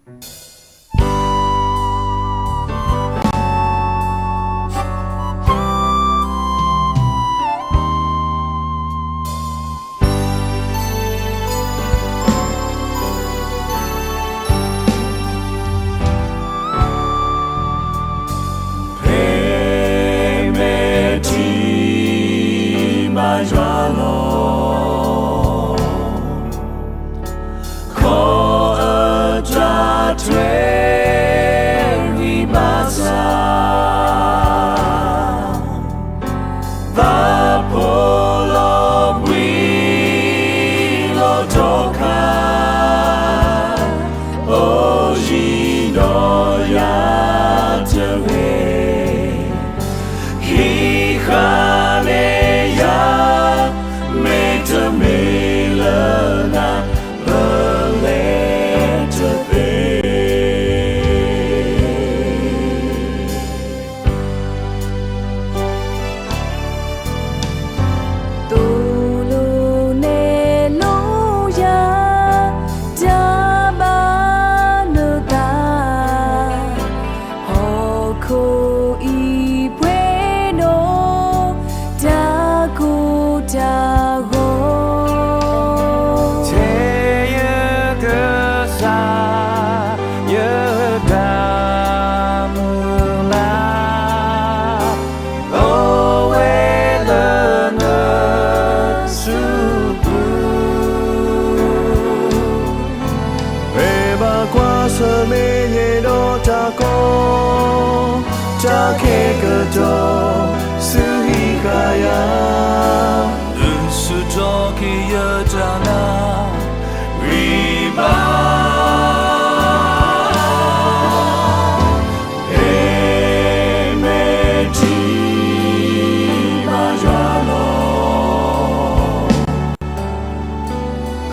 ဖဲမဲာ်ထံဘၣ်ယွၤလီၤ, ခီအတၢ်ထွဲဝံၤဘၣ်ဆၣ်, ဘၣ်ဖိးလီၤဘှံးလီၤထီၣ်ခါ, အိၣ်ယံၤဒီးယၤတဂ့ၤ, ဟံးဃာ်န့ၢ်ယၤ, မ့တမ့ၢ်လၢနၤ ပလဲၤတသ့. သိၣ်လိနဲၣ်လိယၤ တၢ်ဘၣ်နသး, ဟီၣ်ခိၣ်အံၤပှဲၤဒီး တၢ်ကိၢ်တၢ်ဂီၤ, ထဲယကစၢ် ယတၢ်မုၢ်လၢ် အိၣ်ဝဲလၢနစုပူၤ, ဖဲဘၣ်ကွၢ်ဆၢၣ်မဲာ်ယဲဒီးတၢ်ကီ တၢ်ခဲကတီၢ် သုဟံးဃာ်ယၤ, ဒုးဆူၣ်ထီၣ်က့ၤယတၢ်နာ် ဂံၢ်ဘါ ဖဲမဲာ်ထံဘၣ်ယွၤလီၤ,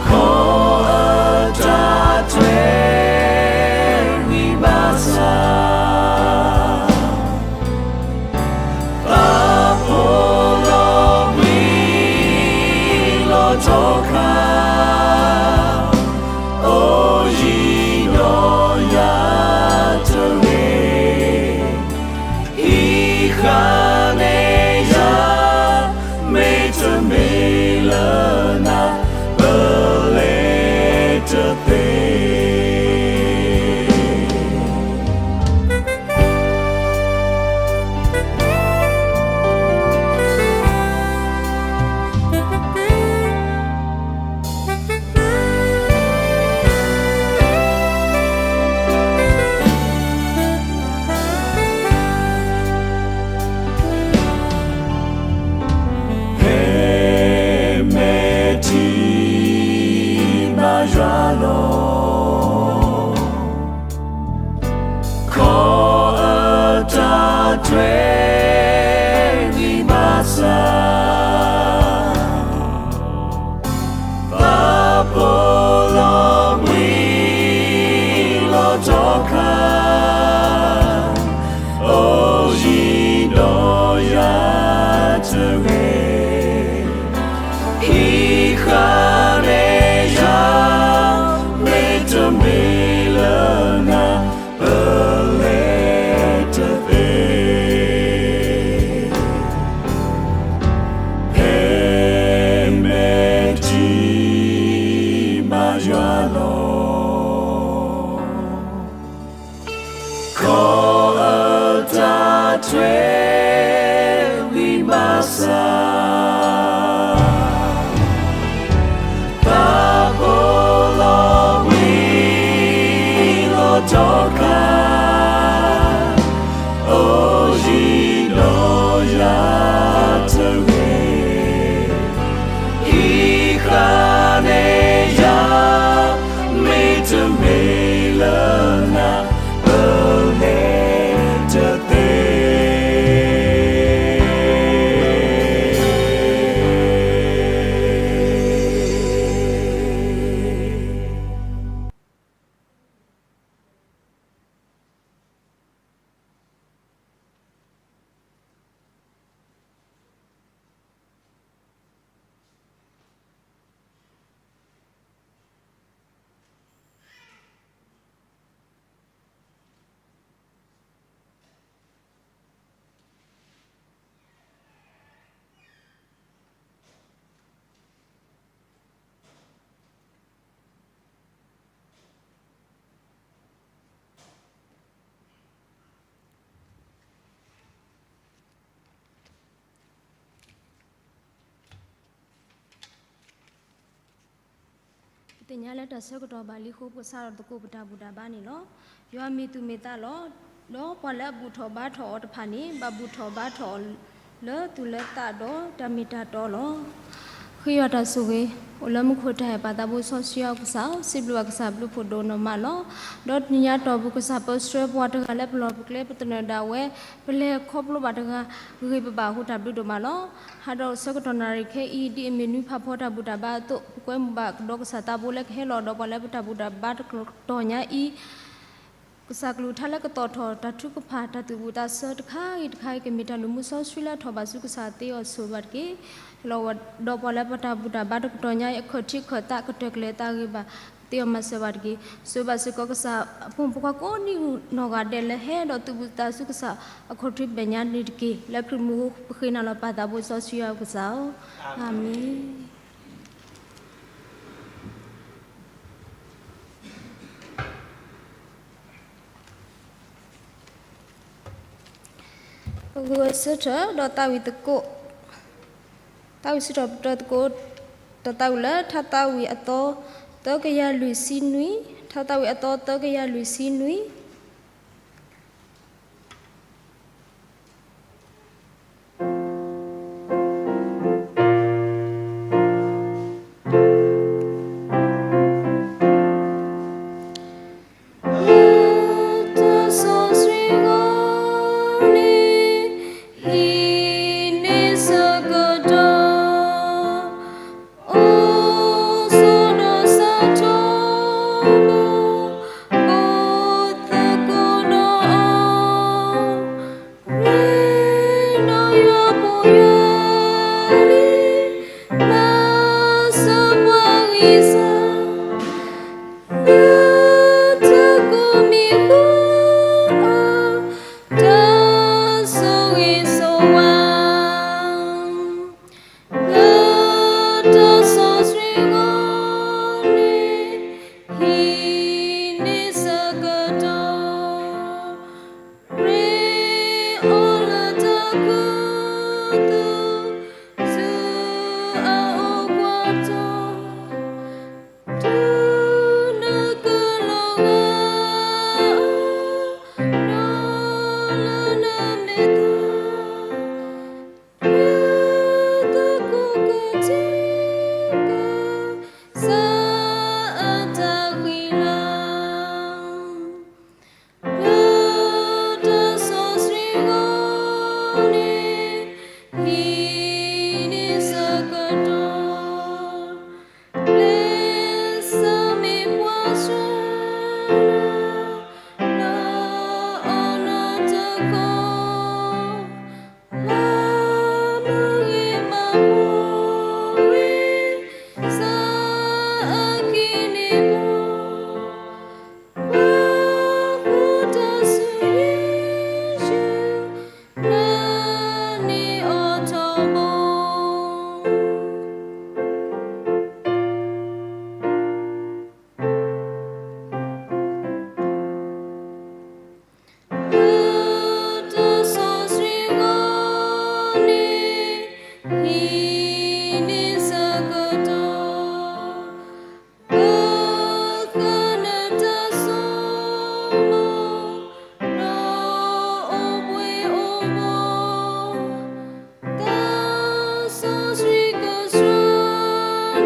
ခီအတၢ်ထွဲဝံၤဘၣ်ဆၣ်, ဘၣ်ဖိးလီၤဘှံးလီၤထီၣ်ခါ, အိၣ်ယံၤဒီးယၤတဂ့ၤ, ဟံးဃာ်န့ၢ်ယၤ, မ့တမ့ၢ်လၢနၤ ပလဲၤတသ့. ဖဲမဲာ်ထံဘၣ်ယွၤလီၤ, ခီအတၢ်ထွဲဝံၤဘၣ်ဆၣ်, ဘၣ်ဖိးလီၤဘှံးလီၤထီၣ်ခါ, အိၣ်ယံၤဒီးယၤတဂ့ၤ, ဟံးဃာ်န့ၢ်ယၤ, မ့တမ့ၢ်လၢနၤ ပလဲၤတသ့. ဖဲမဲာ်ထံဘၣ်ယွၤလီၤ, ခီအတၢ်ထွဲဝံၤဘၣ်ဆၣ်, ဘၣ်ဖိးလီၤဘှံးလီၤထီၣ်ခါ, အိၣ်ယံၤဒီးယၤတဂ့ၤ, ဟံးဃာ်န့ၢ်ယၤ, မ့တမ့ၢ်လၢနၤ ပလဲၤတသ့. သ့ၣ်ညါလၢတၢ်ဆၢကတီၢ်ဘၣ်လံအဃိ ပကစးထီၣ်သကိးပတၢ်ဘူၣ်တၢ်ဘါန့ၣ်လီၤ. ယွၤမ့ၢ်သူၣ်မ့ၢ်သးလီၤ. ဒီးပှၤလၢအဘူၣ်ထီၣ်ဘါထီၣ်အီၤတဖၣ်န့ၣ် ဘၣ်ဘူၣ်ထီၣ်ဘါထီၣ်အီၤလၢသူၣ်လၢသးဒီးတၢ်မ့ၢ်တၢ်တီလီၤ. ဃ့ယွၤတၢ်ဆိၣ်ဂ့ၤ အိၣ်လၢမူခိၣ်တၢ်အဲၣ်ပၢ်သးဘိစီဆှံယွၤကစၢ်ဧၢ, စံးဘျုးဘၣ်ကစၢ်ဘျုးဖှိၣ်ဒိၣ်နီၢ်မးလီၤ. ဒီးတနံၤညါတီၢ်ပူၤ ကစၢ်ပၢဆှၢပှၤတဂၤလၢပလီၢ်ပကျဲ ပသနၢၣ်ဒၣ်ဝဲ ပလဲၤခီဖျိဘၣ်တဂၤဂ့ၤ ပဘၣ်အဃိ တၢ်ဘျုးဒိၣ်မးလီၤ. ဟးဒီးဆၢကတီၢ်နၣ်ရံၣ်ခဲအံၤ ဒ်အမ့ၢ်နွံဖးဖီတၢ်ဘူၣ်တၢ်ဘါအသိး ပကွဲမုာ်ဘၣ်ကဒီးကစၢ်သးဘိလၢကဟဲလီၤဒီးပှၤလၢပတၢ်ဘူၣ်တၢ်ဘါတကတီၢ်ညါအံၤ ကစၢ်ကလုၢ်ကထါလၢကသီၣ်ထီၣ်တၢ်ထုကဖၣ် တၢ်သူၣ်ဘူၣ်သးစၢၤတခါဂ့ၤတခါဂ့ၤ ကမ့ၢ်တၢ်လုၢ်မူစီဆှံလၢအထီၣ်ဘၣ်ဆူကစၢ်သ့အီၤ ဆိၣ်ဂ့ၤဘၣ်တက့ၢ်. ဟဲလီၤဒီးပှၤလၢပတၢ်ဘူၣ်တၢ်ဘါတကတီၢ်ညါအံၤ အခၢၣ်ထံးခၢၣ်သး ကတၢၢ်ကလဲၤသးဂ့ၤဘၣ်သ့အီၤ မၤစၢၤဘၣ်တက့ၢ်. ဆိၣ်ဂ့ၤဘၣ်စ့ၢ်ကီးကစၢ်အဖိမုၣ်ဖိခွါကိးဒံနီၢ်ဂၤဒဲးလၢဟဲဒီးသူၣ်ဘူၣ်သးစူၤကစၢ်အခီၣ်ထံးမဲာ်ညါန့ၣ်တက့ၢ်. လၢခရံာ်မူအဃိ ပဃ့နၤလီၤပၢ်သးဘိစီဆှံယွၤကစၢ်ဧၢ, အၤမ့ၣ်. ပဂုာ်ဆၢထၢၣ်ဒီးသးဝံၣ်သကိး, သးဝံၣ်စံးထီၣ်ပတြၢၤသကိး တၢ်သးဝံၣ်လၢ ထါသးဝံၣ်အသီ သၢကယၤလွံၢ်ဆံနွံ, ထါသးဝံၣ်အသီ သၢကယၤလွံၢ်ဆံနွံ. လၢတၢ်စီဆှံဂီၢ်န့ၣ် ဟံးန့ၢ်ဆၢကတီၢ် အိၣ်ဆိးဒီးစးထီၣ် ကိးသကိးဒီးအီၤ ရ့ဒီးယွၤဖိယွၤလံ, မၤစၢၤပှၤဂံၢ်စၢ် လၢတၢ်ကိးမံၤဃုအီၤ တၢ်ဆိၣ်ဂ့ၤဆိၣ်ဝါ လၢတၢ်စီဆှံဂီၢ်န့ၣ် ဟံးန့ၢ်ဆၢကတီၢ် ရ့အီၤလၢတၢ်ခူသူၣ် ဆူအအိၣ်ကွၢ်တီၤ တုၤနကလီၤဂာ်အီၤ ဒီးလၢနမဲာ်သၣ် လၢသကိးကထံကစၢ်အတၢ်ဃံလၤ လၢတၢ်စီဆှံဂီၢ်န့ၣ် ဟံးန့ၢ်ဆၢကတီၢ် ကျဲးစၢးမ့ၢ်ပှၤဆှၢနၤ လၢအီၣ်နၤတခီ လၢမုၢ်ဂ့ၤမၤဝီၤဝဲ စၢ်အကံၢ်န့ၣ်ဘီ ပှၤဃိတၢ်ဆူယ့ၣ်ၡူး လၢန့ၣ်အိၣ်ထီဘိ လၢတၢ်စီဆှံဂီၢ်န့ၣ် ဟံးန့ၢ်ဆၢကတီၢ် ပဃၣ်နတၢ်စိမိၤ ဒီးအိၣ်ဘှံးအိၣ်ဘှီၣ် တၢ်စီဆှံကဆှၢ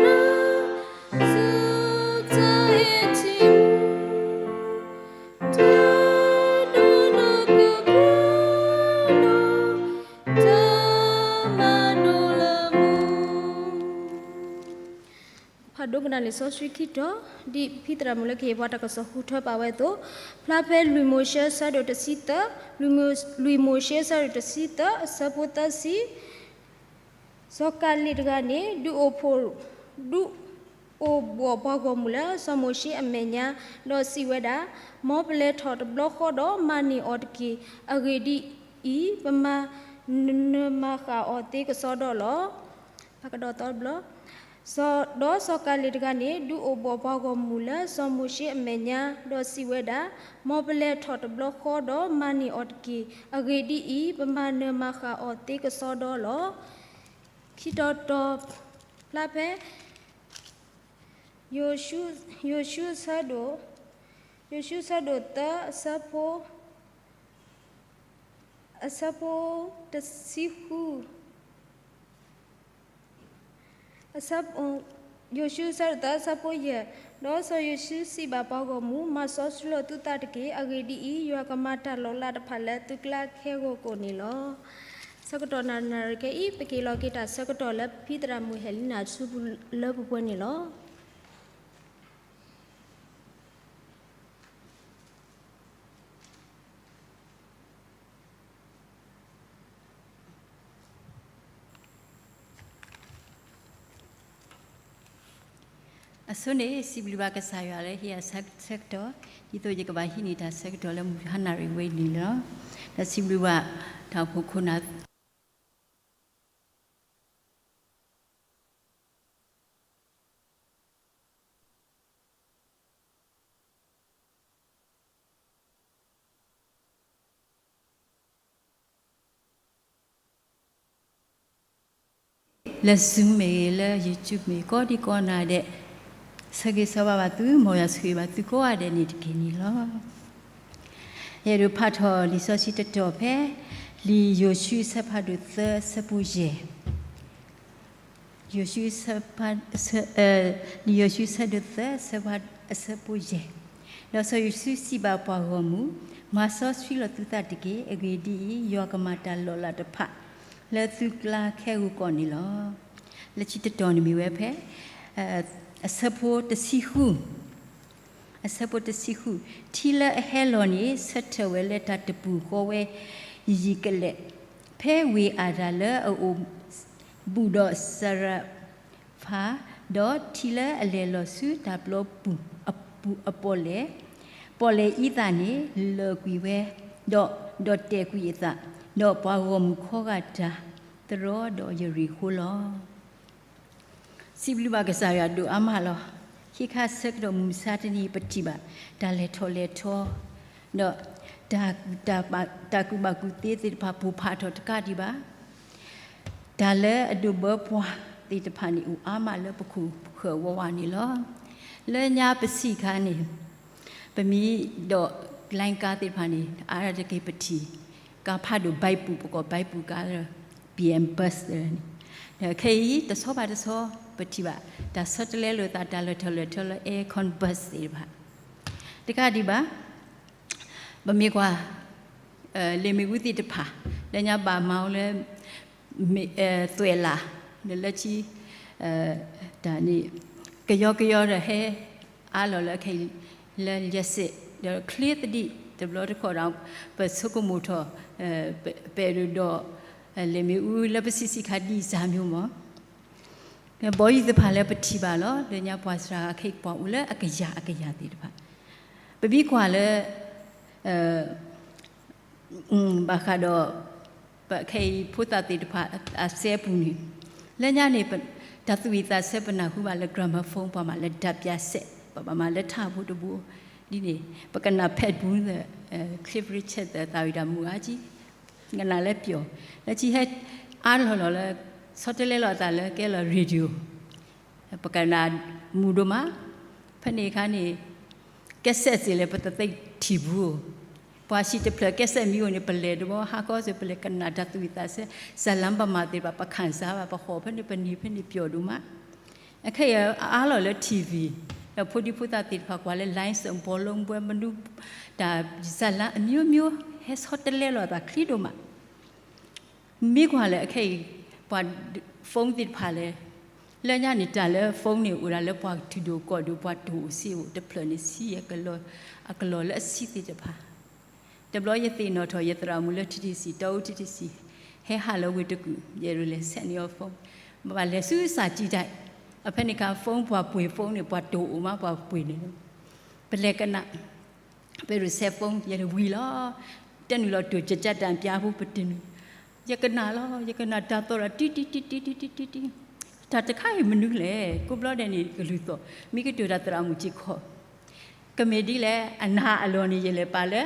နၤ ဆူတၢ်အဲၣ်ထံ တၢ်ဒိၣ်နကဖျါဒီး တၢ်မၤဒိၣ်လၢမူ ဖးဒိကနၣ်လံာ်စီဆှံခံတီၤ, ဒ်ဖံသရၣ်မုၣ်လၢကဟ့ၣ်ပှၤတၢ်ကစီၣ်ဃုထၢပာ်ဝဲအသိး, ဖျါဖဲလွံၢ်မိၤၡ့ အဆၢဒိၣ်တဆံသၢ, လွံၢ်မိၤၡ့ အဆၢဒိၣ်တဆံသၢ အဆၢဖိသၢဆံ, စီၤကၤလ့းတဂၤန့ၣ် ဒုးအိၣ်ဖှိၣ် ဒုးအိၣ်ဘှီၣ်ပှၤဂီၢ်မုၢ်လၢစီၤမိၤၡ့အမဲာ်ညါ, ဒီးစံးဝဲဒၣ်, မ်ပလဲၤထီၣ်တဘျီဃီဒီးမၤန့ၢ်အီၤတက့ၢ်. အဂ့ၢ်ဒ်အံၤ, ပမၤနၢၤမၤဃၣ်အီၤသ့ကစီဒီလီၤ. ဖးကဒီးသီတဘျီ, ဒီးစီၤကၤလ့းတဂၤန့ၣ် ဒုးအိၣ်ဘှီၣ်ပှၤဂီၢ်မုၢ်လၢစီၤမိၤၡ့အမဲာ်ညါ, ဒီးစံးဝဲဒၣ်, မ်ပလဲၤထီၣ်တဘျီဃီဒီးမၤန့ၢ်အီၤတက့ၢ်. အဂ့ၢ်ဒ်အံၤ, ပမၤနၢၤမၤဃၣ်အီၤသ့ကစီဒီလီၤ. ခံတီၤတီၤ, ဖျါဖဲ ယိၤၡူ, ယိၤၡူအဆၢဒိၣ်, ယိၤၡူအဆၢဒိၣ်သၢ အဆၢဖိ, အဆၢဖိတဆံဃု, အဆၢ, ယိၤၡူအဆၢဒိၣ်သၢ အဆၢဖိယဲၢ်, ဒီးစီၤယိၤၡူစံးဘၣ်ပှၤဂီၢ်မုၢ်, မၤစီဆှံလီၤသုသးတက့ၢ်. အဂ့ၢ်ဒ်အံၤ, ယွၤကမၤတၢ်လီၤလးတဖၣ်လၢသုကျါခဲဂီၢ်ကီၢ်န့ၣ်လီၤ. ဆၢကတီၢ်နၣ်ရံၣ်ခဲအံၤ ပက့ၤလီၤက့ၤတၢ်ဆၢကတီၢ်လၢဖံသရၣ်မုၣ်ဟဲလံနၤဆူပူၤလၢပှဲၤပှဲၤန့ၣ်လီၤ. အဆိန့ၣ် စံးဘျုးဘၣ်ကစၢ်ယွၤလၢဟ့ၣ်ယၤဆၢကတီၢ်, ဒ်သိးယကဘၣ်ဟံးန့ၢ်တၢ်ဆၢကတီၢ် လၢမုၢ်ဟါနၣ်ရံၣ်ဝဲအံၤန့ၣ်လီၤ. ဒီးစံးဘျုးဘၣ်တၢ်အိၣ်ဖှိၣ်ခိၣ်နၢ် လၢ Zoom မ့ၢ်ဂ့ၤ, လၢ YouTube မ့ၢ်ဂ့ၤ, ကိးဒံကိးနၤဒဲး, ဆၢဂ့ၤဆၢဝါဘၣ်သု, မ်ယွၤဆိၣ်ဂ့ၤဘၣ်သုကိးဂၤဒဲးန့ၣ်တက့ၢ်န့ၣ်လီၤ. ယအဲၣ်ဒိးဖးထီၣ်လံာ်စီဆှံတတီၤဖဲ လံာ်ယိၤၡူအဆၢဖးဒိၣ်သၢ အဆၢဖိယဲၢ်, ယိၤၡူ, လံာ်ယိၤၡူအဆၢဒိၣ်သၢ အဆၢဖိယဲၢ်, ဒီးစီၤယိၤၡူစံးဘၣ်ပှၤဂီၢ်မုၢ်, မၤစီဆှံလီၤသုသးတက့ၢ်. အဂ့ၢ်ဒ်အံၤ, ယွၤကမၤတၢ်လီၤလးတဖၣ် လၢသုကျါခဲဂီၢ်ကီၢ်န့ၣ်လီၤ. လၢခံတတီၤန့ၣ်မ့ၢ်ဝဲဖဲ အဆၢဖိတဆံဃု, အဆၢဖိတဆံဃု, ထံလၢအဟဲလီၤန့ၣ် ဆၢထၢၣ်ဝဲလၢတၢ်တပူၤဃီဝဲယံာ်ယံာ်ကလဲာ်, ဖဲဝ့ၢ်အၤဒၣ်လၢအအိၣ်ဘူးဒီးစရဖၤ, ဒီးထံလၢအလဲၤလီၤဆူတၢ်ပျီပူၤအပီၣ်လဲၣ်, ပီၣ်လဲၣ်အံသၣ်န့ၣ် လၢာ်ကွံာ်ဝဲ, ဒီး, ဒီးတဲာ်ကွံာ်အသး, ဒီးပှၤဂီၢ်မုၢ်ခီဂာ်တၢ်သရီဒီးယရံၣ်ဃိလီၤ. စံးဘျုးဘၣ်ကစၢ်ယွၤဒိၣ်အါမးလီၤ. ခံခါဆၢကတီၢ်မုၢ်မဆါတနံၤပထံၣ်ဘၣ် တၢ်လဲၤထီၣ်လဲၤထီ, ဒီး တၢ်ကူၣ်ဘၣ်ကူၣ်သ့သ့ၣ်တဖၣ်ပိၢ်ဖးထီၣ်တကးဒံးဘၣ်. တၢ်လၢအဒိးဘၢပှၤသ့ၣ်တဖၣ်န့ၣ် အိၣ်အါမးလၢပခိၣ်ပဃၢၤဝးဝးန့ၣ်လီၤ. လၢညါပဆံးခါန့ၣ် ပမ့ၢ်ဒိး လိုင်းကား သ့ၣ်တဖၣ်န့ၣ် အါတက့ၢ်ပထံၣ် ကါဖးဒိၣ် ဘဲပူၤ ပကိး ဘဲပူၤ ကါလၢ ဘီအမ် ဘတ်စ် န့ၣ်, ဒီးခဲအံၤ တဆီဘၣ်တဆီ ပထံၣ်ဘၣ် တၢ်ဆီတလဲလိာ်သး တၢ်လၢထီၣ်လဲၤထီလၢ အဲခွၣ် ဘတ်စ် သ့ၣ်တဖၣ် တကးဒံးဘၣ်. ပမ့ၢ်ကွၢ် လ့ၣ်မ့ၣ်အူသ့ၣ်တဖၣ် လၢညါဘၣ်မၤအီၤလၢ သွဲၣ်လး လၢလၢဆံ တၢ်န့ၣ် ကယီကယီဒီးဟဲအါလီၤလၢခဲအံၤ လၢလံာ်စဲး ဒီးချ့သဒံး တဘျီတခီၣ်ဒီး ပဆိကမိၣ်ထီၣ် ပအဲၣ်ဒိးဒီး လ့ၣ်မ့ၣ်အူလၢပဆံးဆံးခါဒ်စၢ်မံၤမး ဘီယံၤသ့ၣ်တဖၣ်လၢပထံၣ်ဘၣ်လီၤ. လၢညါပှၤစှၤဂၤခဲအံၤ ပှၤအိၣ်လၢအကယၤအကယၤသ့ၣ်တဖၣ် ပမ့ၢ်ကွၢ်လၢ ဘၣ်ဃးဒီး ပခဲအံၤဖိသၣ်သ့ၣ်တဖၣ်အစဲအပူၤန့ၣ် လၢညါန့ၣ် တၢ်သူၣ်ဝံၣ်သးဆၢပနၢ်ဟူဘၣ်လၢ gramophone ပှၤမၤလၢဒၣ်ပၠးစဲး ပှၤဘၣ်မၤလၢထးဖိတဘိ ဒ်န့ၣ် ပကနၣ် ဖဲးဘူး သၢ Cliff Richard သၢ သးဝံၣ်တၢ်မုာ်အါကံ ကနၣ်လၢပျီ လၢခံဟဲအါလီၤလီၤလၢ ဆီတလဲလီၤအသးလၢကဲလီၤ radio ပကနၣ်မုာ်ဒိၣ်မး ဖဲန့ၣ်အခါန့ၣ် cassette စ့ၢ်လဲၣ် ပတသ့ထံၣ်ဘူးဧိၤ ပှၤဟံၣ်တဖျၢၣ် cassette မ့ၢ်အိၣ်န့ၣ် ပလဲၤတဘီ ဟါခီစ့ၢ် ပလဲၤကနၣ်တၢ်သူၣ်ဝံၣ်သးဆၢ စၢ်လါပမၤသ့ၣ်တဖၣ် ပခၣ်စၢ်ဘၣ် ပဃီၤဖဲန့ၣ် ပန့ၢ်ဖဲန့ၣ်ပျီဒိၣ်မး အခဲအံၤအါလီၤလၢ TV ဒီးဖိဒံဖိသၣ်သ့ၣ်တဖၣ်ကွၢ်လၢ လိုင်းစဲး ဘောလုံးပွဲ မနုၤ တၢ်စၢ်လါ အမျိုးမျိုး ဟဲဆီတလဲလီၤအသးချ့ဒိၣ်မး မ့ၢ်ကွၢ်လၢအခဲအံၤ ပှၤ phone သ့ၣ်တဖၣ်လဲၣ် လၢညါန့ၣ် တၢ်လၢ phone န့ၣ် အိၣ်ဒၣ်လၢပှၤထူၣ်ဒိၣ်ကီၢ်ဒိၣ် ပှၤတိၢ်အိၣ်စ့အိၣ် တဖျၢၣ်န့ၣ်ဆံ အကလီၢ်လၢအဆံသ့ၣ်တဖၣ် တဘျီယသ့ၣ်နီၣ်ထီၣ် ယသရၣ်မုၣ်လၢ TTC တီအူ TTC ဟဲဟးလၢဝ့ၢ်တကူၣ် ယအဲၣ်ဒိးလဲၤဆဲးန့ၢ်အီၤ phone ဘၣ်လဲၤဆူစၢ်ကံတၢ် အဖဲန့ၣ်အခါ phone ပှၤပှ့ၤ phone န့ၣ် ပှၤတိၢ်အိၣ်မး ပှၤပှ့ၤန့ၣ် ပလဲၤကနၣ် ပအဲၣ်ဒိးဆဲး phone ယလဲၤဝံၤလီၤ တနုာ်လီၤတိၢ်ကကၢ်တၢ်ပၠါဖိပတနုာ် ယကနၣ်လီၤ ယကနၣ်တၢ်သီၣ်ဒီး တံတံတံတံတံတံတံတံ တၢ်တခါအံၤမနုၤလဲၣ် ကိးဘျီဒဲးန့ၣ် ကလုၢ်သီၣ် မ့ၢ်ကတိၤတၢ်သရၣ်မုၣ်စ့ၢ်ကီး ကမ့ၢ်ဒ်လဲၣ် အနၤအလီၢ်န့ၣ် ယလဲၤပာ်လၢ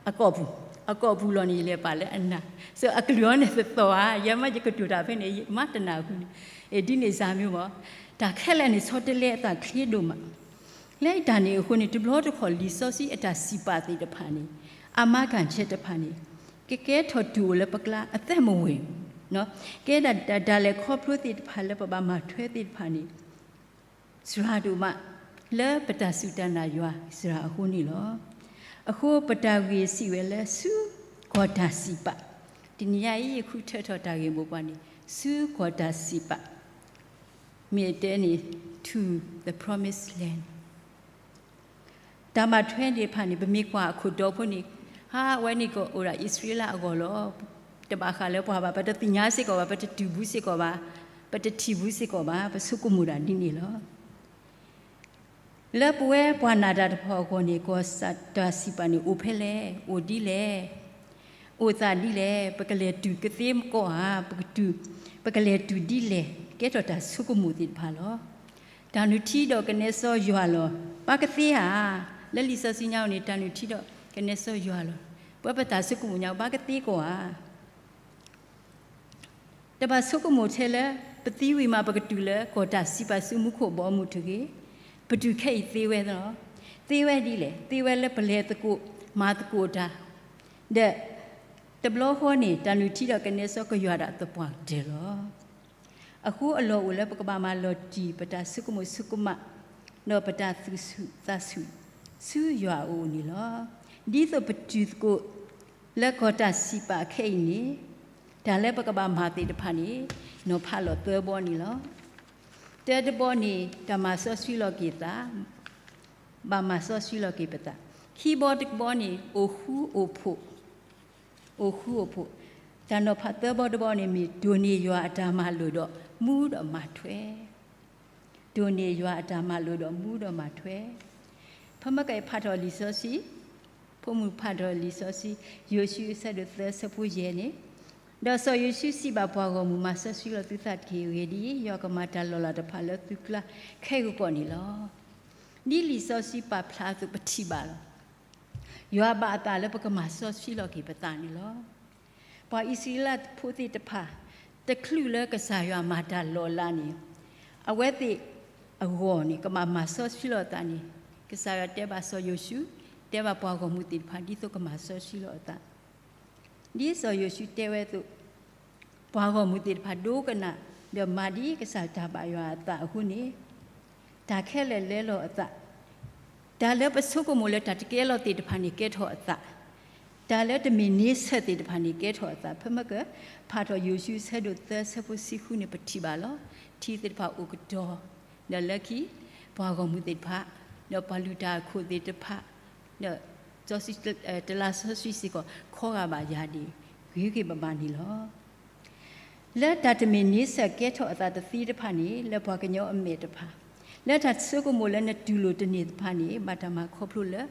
အကိာ်ပူၤ အကိာ်ပူၤလီၢ်န့ၣ် ယလဲၤပာ်လၢအနၤ so အကလုၢ်အီၤန့ၣ်သသီၣ်ဧါ ယမ့ၢ်ယကတိၤတၢ်ဖဲန့ၣ် မ့ၢ်တနၢ်ဟူန့ၣ် ဒ်န့ၣ်စၢ်မ့ၢ်မး တၢ်ခဲလၢာ်န့ၣ် ဆီတလဲအသးချ့ဒိၣ်မး. လၢတၢ်န့ၣ်အဃိန့ၣ် တဘျီတခီၣ်လံာ်စီဆှံအတၢ်စံးပာ်သ့ၣ်တဖၣ်န့ၣ်, အမၤကၣ်ဆဲးတဖၣ်န့ၣ်, ကကဲထီၣ်တူၢ်အိၣ်လၢပကျါအသၢမဝဲၢ်, ကဲဒၣ်တၢ်လဲၤခီဖျိသ့ၣ်တဖၣ်လၢပဘၣ်မၤထွဲသ့ၣ်တဖၣ်န့ၣ် စှၤဒိၣ်မး လၢပတၢ်စူၢ်တၢ်နာ်ယွၤစှၤအဃိန့ၣ်လီၤ. အဃိပတၢ်ဂ့ၢ်စံးဝဲလၢဆူကီၢ်တၢ်စံးပာ်, တနံၤညါအံၤယဃုထၢထီၣ်တၢ်ဂ့ၢ်မိၢ်ပှၢ်န့ၣ် ဆူကီၢ်တၢ်စံးပာ်, မ့ၢ်တဲန့ၣ် to the promised land တၢ်ဘၣ်ထွဲသ့ၣ်တဖၣ်န့ၣ် ပမ့ၢ်ကွၢ်အခိၣ်တီဖိန့ၣ်, ဟါ အဝဲန့ၣ်ကအိၣ်ဒၣ်အံၣ်စရ့လးအဂီၢ်လီၤ. တဘၣ်ဃးလၢပှၤဘၣ်, ပတသ့ၣ်ညါစ့ၢ်ကီးဘၣ်, ပတတူၢ်ဘူးစ့ၢ်ကီးဘၣ်, ပတထံၣ်ဘူးစ့ၢ်ကီးဘၣ်, ပဆိကမိၣ်ဒၣ်ဒ်န့ၣ်လီၤ. လၢပဝဲပှၤနာ်တၢ်တဖၣ်အဂီၢ်န့ၣ် ကီၢ်တၢ်စံးပာ်န့ၣ် အိၣ်ဖဲလဲၣ်, အိၣ်ဒ်လဲၣ်, အိၣ်သးဒ်လဲၣ်, ပကလဲၤတုၤကသ့ကီးဧါ, ပကလဲၤတုၤဒ်လဲၣ်, ကဲထီၣ်တၢ်ဆိကမိၣ်သ့ၣ်တဖၣ်လီၤ. တၢ်နုၢ်ထံဒီးကနဲစီယွၤလီၤ, ဘၣ်ကသ့ဧါ. လၢလံာ်စီဆှံညါန့ၣ် တၢ်နုၢ်ထံဒီးကနဲစီယွၤလီၤ, ပဝဲပတၢ်ဆိကမိၣ်ညါ ဘၣ်ကသ့ကီးဧါ. တဘၣ်ဆိကမိၣ်ထဲလၢ ပသံဝံၤမး ပကတုၤလၢကီၢ်တၢ်စံးပာ်ဆူမူခိၣ်ဘီမုၢ်တဂ့ၤ. ပတုၤခဲအံၤသ့ဝဲလီၤ. သ့ဝဲဒ်လဲၣ်, သ့ဝဲလၢပလဲၤသကိးမၤသကိးတၢ်, ဒီးတဘျီဃီန့ၣ် တၢ်နုၢ်ထံဒီးကနဲစီကယွၤဒၣ်သပှၢ်ကတၢၢ်လီၤ. အဃိအလီၢ်အိၣ်လၢပကဘၣ်မၤလီၤတံၢ်ပတၢ်ဆိကမိၣ်ဆိကမး, ဒီးပတၢ်သူၣ်ဆူၣ်သးဆူၣ်ဆူယွၤအအိၣ်န့ၣ်လီၤ. ဒ်သိးပတုၤသကိးလၢကီၢ်တၢ်စံးပာ်ခဲအံၤန့ၣ်, တၢ်လၢပကဘၣ်မၤသ့ၣ်တဖၣ်န့ၣ် နီၤဖးလီၤသၢဘီန့ၣ်လီၤ. တၢတဘီန့ၣ် တၢ်မၤစီဆှံလီၤက့ၤသး, ဘၣ်မၤစီဆှံလီၤက့ၤပသး. ခံဘီတဘီန့ၣ် အိၣ်ဃူအိၣ်ဖိး, အိၣ်ဃူအိၣ်ဖိး. တၢ်နီၤဖးသၢဘီတဘီန့ၣ်မ့ၢ် တိၢ်န့ၢ်ယွၤအတၢ်မၤလိာ်ဒီးမူဒီးမၤထွဲ တိၢ်န့ၢ်ယွၤအတၢ်မၤလိာ်ဒီးမူဒီးမၤထွဲ. ဖဲမ့ၢ်ကဖးထီၣ်လံာ်စီဆှံ, ဖိမုၣ်ဖးထီၣ်လံာ်စီဆှံ, ယိၤၡူအဆၢဒိၣ်သၢဆၢဖိယဲၢ်န့ၣ်, ဒီးစီၤယိၤၡူစံးဘၣ်ပှၤဂီၢ်မုၢ်, မၤစီဆှံလီၤသုသးတက့ၢ်. အဂ့ၢ်ဒ်အံၤ, ယွၤကမၤတၢ်လီၤလးတဖၣ်လၢသုကျါခဲဂီၤကီၢ်န့ၣ်လီၤ. ဒ်လံာ်စီဆှံပာ်ဖျါအသိး ပထံၣ်ဘၣ်လီၤ. ယွၤဘၣ်အသးလၢပကမၤစီဆှံလီၤက့ၤပသးန့ၣ်လီၤ. ပှၤအံၣ်စရ့လးဖိသ့ၣ်တဖၣ် တချုးလၢကစၢ်ယွၤမၤတၢ်လီၤလးန့ၣ်, အဝဲသ့ၣ်အဂီၢ်န့ၣ် ကဘၣ်မၤစီဆှံလီၤအသးန့ၣ်, ကစၢ်ယွၤတဲဘၣ်စီၤယိၤၡူ, တဲဘၣ်ပှၤဂီၢ်မုၢ်သ့ၣ်တဖၣ် ဒ်သိးကမၤစီဆှံလီၤအသး ဒ်စီၤယိၤၡူတဲဝဲအသိး, ပှၤဂီၢ်မုၢ်သ့ၣ်တဖၣ်ဒိကနၣ် ဒီးမၤဒ်ကစၢ်တၢ်ဘၣ်ယွၤအသးအဃိန့ၣ်, တၢ်ခဲလၢာ်လဲလီၤအသး, တၢ်လၢပဆိကမိၣ်လၢတၢ်တကဲလီၤသ့ၣ်တဖၣ်န့ၣ်ကဲထီၣ်အသး, တၢ်လၢတမ့ၢ်န့ဆၢၣ်သ့ၣ်တဖၣ်န့ၣ်ကဲထီၣ်အသး. ဖဲမ့ၢ်ကဖးထီၣ်ယိၤၡူအဆၢဒိၣ်သၢဆၢဖိဆံဃုန့ၣ် ပထံၣ်ဘၣ်လီၤ. ထံသ့ၣ်တဖၣ်အိၣ်ကတီၤ, ဒီးလၢခံ ပှၤဂီၢ်မုၢ်သ့ၣ်တဖၣ်, ဒီးပှၤလုၢ်တၢ်အခိၣ်သ့ၣ်တဖၣ်, ဒီးစီဆှံ, တလါစီဆှံစ့ၢ်ကီး ခီဂာ်ဘၣ်ယၤဒၣ် ဂ့ၤဂ့ၤဘၣ်ဘၣ်န့ၣ်လီၤ. လၢတၢ်တမ့ၢ်န့ဆၢၣ်ကဲထီၣ်အသးတသ့တဖၣ်န့ၣ် လၢပှၤကညီအမဲာ်တဖၣ်, လၢတၢ်ဆိကမိၣ်လၢနတူၢ်လိာ်တန့ၢ်တဖၣ်န့ၣ် ဘၣ်တၢ်မၤခီဖျိလၢ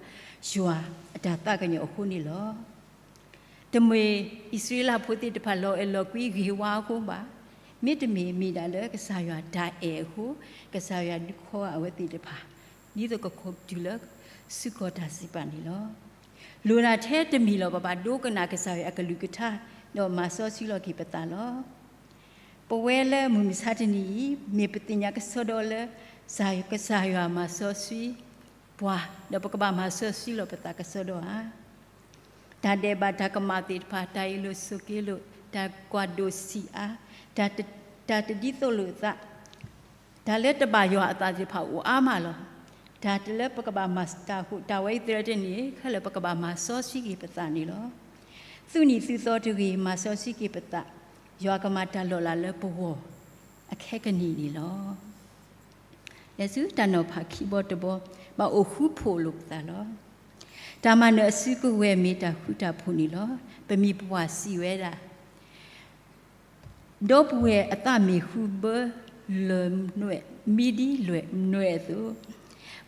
ယွၤအတၢ်သးကညီၤအဃိန့ၣ်လီၤ. တမ့ၢ်အံၣ်စရ့လးဖိသ့ၣ်တဖၣ်လီၤအဲၣ်လီၤကွံဂ့ၢ်ဝါအဃိဘၣ်, မ့တမ့ၢ်မ့ၢ်ဒၣ်လၢကစၢ်ယွၤတၢ်အဲၣ်အဃိ, ကစၢ်ယွၤဒုးခီဂာ်အဝဲသ့ၣ်တဖၣ် ဒ်သိးကခီတုၤလၢဆူကီၢ်တၢ်စံးပာ်န့ၣ်လီၤ. လိၣ်ဒၣ်ထဲတမံၤလီၤ ပဘၣ်ဒိကနၣ်ကစၢ်ယွၤအကလုၢ်ကထါ ဒီးမၤစီဆှံလီၤက့ၤပသးလီၤ. ပဝဲလၢမုၢ်မဆါတနံၤအံၤ မ့ၢ်ပသ့ၣ်ညါကစီဒီလၢ ကစၢ်ယွၤမၤစီဆှံပှၤ ဒီးပကဘၣ်မၤစီဆှံလီၤပသးကစီဒီဧါ. တၢ်ဒဲးဘးတၢ်ကမၣ်သ့ၣ်တဖၣ်, တၢ်အ့ၣ်လိာ်ဆိးက့လိာ်, တၢ်ကွၢ်ဒိၣ်ဆံးအါ, တၢ်တ, တၢ်တဒ်သိးလိာ်အသး, တၢ်လၢတဘၣ်ယွၤအသးသ့ၣ်တဖၣ်အိၣ်အါမးလီၤ. တၢ်တလၢပကဘၣ်မၤတၢ်အဃိ, တၢ်ဝဲအံၤသရၢတန့ၣ် ခဲလၢာ်ပကဘၣ်မၤစီဆှံက့ၤပသးန့ၣ်လီၤ. သူၣ်နံၣ်သူၣ်သီတဂ့ၤ, မၤစီဆှံက့ၤပသး, ယွၤကမၤတၢ်လီၤလးလၢပဂီၢ်အခဲကနံၣ်န့ၣ်လီၤ. လဲၤဆူတၢ်နီၤဖးခံဘီတဘီ, ဘၣ်အိၣ်ဃူဖိးလိာ်ပသးလီၤ. တၢ်မၤနၢၤအစုကဝဲၤမ့ၢ်တၢ်ဃူတၢ်ဖိးန့ၣ်လီၤ. ပမံၤပပှၢ်စံးဝဲဒၣ်, ဒီပုၢ်ဝဲၢ်အသးမ့ၢ်ဃူဘၢ လၢၢ်နွဲၣ်, မံဒ်လၢၢ်နွဲၣ်အသိး,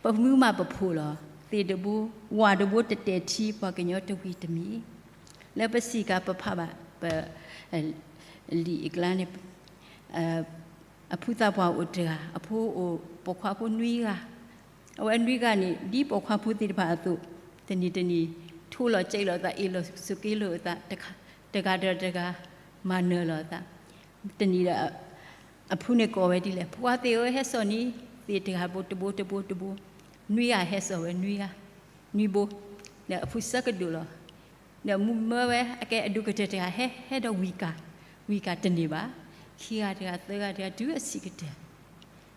ပမူမးပဖိးလီၤ. သ့ၣ်တဘိ, ဝၣ်တဘိတတဲာ်ထံ ပှၤကညီတဝံၤတမံၤ. လၢပစံးကါပဖးဘၣ်ပ လံာ်အကျါန့ၣ်, အဖုသးပှၢ်အိၣ်တဂၤ, အဖိအိၣ်ပိာ်ခွါဖိနွံဂၤ, အဝဲနွံဂၤန့ၣ် ဒ်ပိာ်ခွါဖိသ့ၣ်တဖၣ်အသိး, တနံၤတနံၤ ထိလီၤကဲးလီၤအသး, အ့ၣ်လိာ်ဆိးက့လိာ်အသး, တဂၤဒီးတဂၤ မၤနၢၤလီၤအသး, တနံၤဒီး အဖုန့ၣ်ကိးဝဲဒ်လဲၣ်, ဖိခွါသ့ၣ်ဧၢ, ဟဲစိာ်န့ၢ်သ့ၣ်တဂၤဘိတဘိတဘိတဘိ, နွံဂၤဟဲစိာ်ဝဲနွံဂၤ, နွံဘိ, ဒီးအဖုဆၢကဒိၣ်လီၤ. ဒီးမုၢ်မၢဝဲအကဲအဒိၣ်ကတၢၢ်တဂၤဟဲ ဟဲဒီးဝံၣ်ကၢ်, ဝံၣ်ကၢ်တန့ၢ်ဘၣ်, ခံဂၤတဂၤသၢဂၤတဂၤတုၤအဆံးကတၢၢ်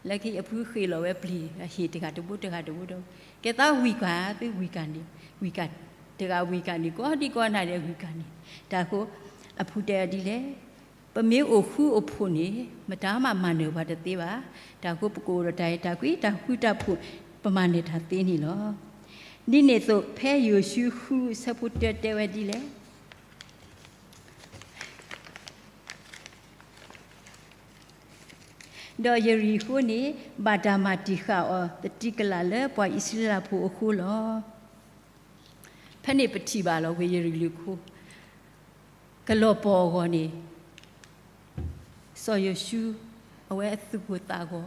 လၢခံအဖုဃ့ၢ်လီၤဝဲပျံၤ ဟ့ၣ်တဂၤတဘိတဂၤတဘိဒီး, ကဲသးဝံၣ်ကၢ်သုဝံၣ်ကၢ်န့ၣ်, ဝံၣ်ကၢ်, တဂၤဝံၣ်ကၢ်န့ၣ် ကိးဒံကိးနၤဒီးဝံၣ်ကၢ်န့ၣ်, တၢ်ဃိ အဖုတဲဒ်လဲၣ်, ပမ့ၢ်အိၣ်ဃူအိၣ်ဖိးန့ၣ် မတၤမးမၤနၢၤပှၤတသ့ဘၣ်. တၢ်ဃိပကအိၣ်ဒီးတၢ်အဲၣ်တၢ်ကွံ တၢ်ဃူတၢ်ဖိး ပမၤနၢၤတၢ်သ့န့ၣ်လီၤ. ဒ်န့ၣ်အသိး ဖဲယိၤၡူဃုဆၢဖိတၢတဲဝဲဒ်လဲၣ်, ဒီးယရံၣ်ဃိန့ၣ် ဘၣ်တၢ်မၤတံာ်ဃာ်အီၤ သတံၤကလးလၢပှၤအံၣ်စရ့လးဖိအဃိလီၤ. ဖဲန့ၣ်ပထံၣ်ဘၣ်လီၤ ဝ့ၢ်ယရံၣ်လူၢ်ခိ ကလီၤပှီၢ်အဂီၢ်န့ၣ် စီၤယိၤၡူ အဝဲအသူၣ်ကိၢ်သးဂီၤ,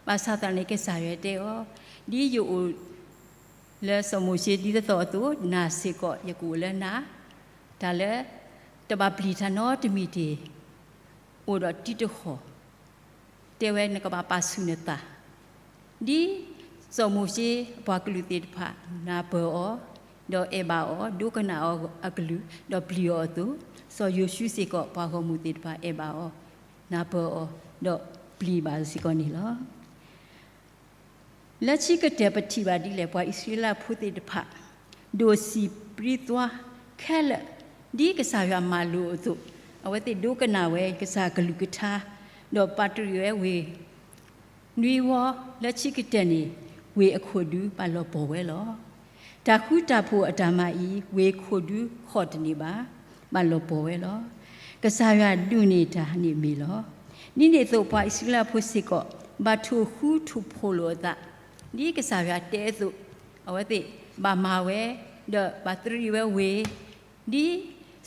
ဘၣ်ဆၣ်သနာ်က့ ကစၢ်ယွၤတဲအီၤ, ဒ်ယအိၣ်လၢစီၤမိၤၡ့ဒ်သိးသိးအသိး နၤစ့ၢ်ကီးယကအိၣ်လၢနၤ, တၢ်လၢ တဘၣ်ပျံၤတၢ်နီတမံၤတဂ့ၤ, အိၣ်ဒီးတံၤတဃီၣ်, တဲဝဲနကဘၣ်ပာ်ဆူၣ်နသး ဒ်စီၤမိၤၡ့အပှၤကလုာ်သ့ၣ်တဖၣ် နၢ်ပၢၢ်အီၤ, ဒီးအဲၣ်ဘၣ်အီၤ, ဒိကနၣ်အီၤအကလုၢ်, ဒီးပျံၤအီၤအသိး, စီၤယိၤၡူစ့ၢ်ကီး ပှၤဂီၢ်မုၢ်သ့ၣ်တဖၣ်အဲၣ်ဘၣ်အီၤ, နၢ်ပၢၢ်အီၤ, ဒီးပျံၤဘၣ်စ့ၢ်ကီးန့ၣ်လီၤ. လၢခံကတၢၢ်ပထံၣ်ဘၣ်ဒ်လဲၣ်, ပှၤအံၣ်စရ့လးဖိသ့ၣ်တဖၣ် ဒိၣ်စံၣ်ပြံသွါခဲလၢာ်, ဒ်ကစၢ်ယွၤမၤလိာ်အသိး, အဝဲသ့ၣ်ဒိကနၣ်ဝဲကစၢ်ကလုၢ်ကထါ, ဒီးပာ်တရံးဝဲဝ့ၢ် နွံဝီ, လၢခံကတၢၢ်န့ၣ် ဝ့ၢ်အခိၣ်ဒူဘၣ်လီၤပှီၢ်ဝဲလီၤ. တၢ်ဃူတၢ်ဖိးအတၢ်မၤအံၤ ဝ့ၢ်ခိၣ်ဒူဃီၣ်တန့ၢ်ဘၣ်, ဘၣ်လီၤပှီၢ်ဝဲလီၤ. ကစၢ်ယွၤဒိၣ်န့ၢ်တၢ်န့ၣ်မ့ၢ်လီၤ. ဒ်န့ၣ်အသိး ပှၤအံၣ်စရ့လးဖိစ့ၢ်ကီး ဘၣ်ထိၣ်ဃူထိၣ်ဖိးလိာ်အသး, ဒ်ကစၢ်ယွၤတဲအသိး, အဝဲသ့ၣ်ဘၣ်မၤဝဲ, ဒီးဘၣ်တရံးဝဲဝ့ၢ်, ဒ်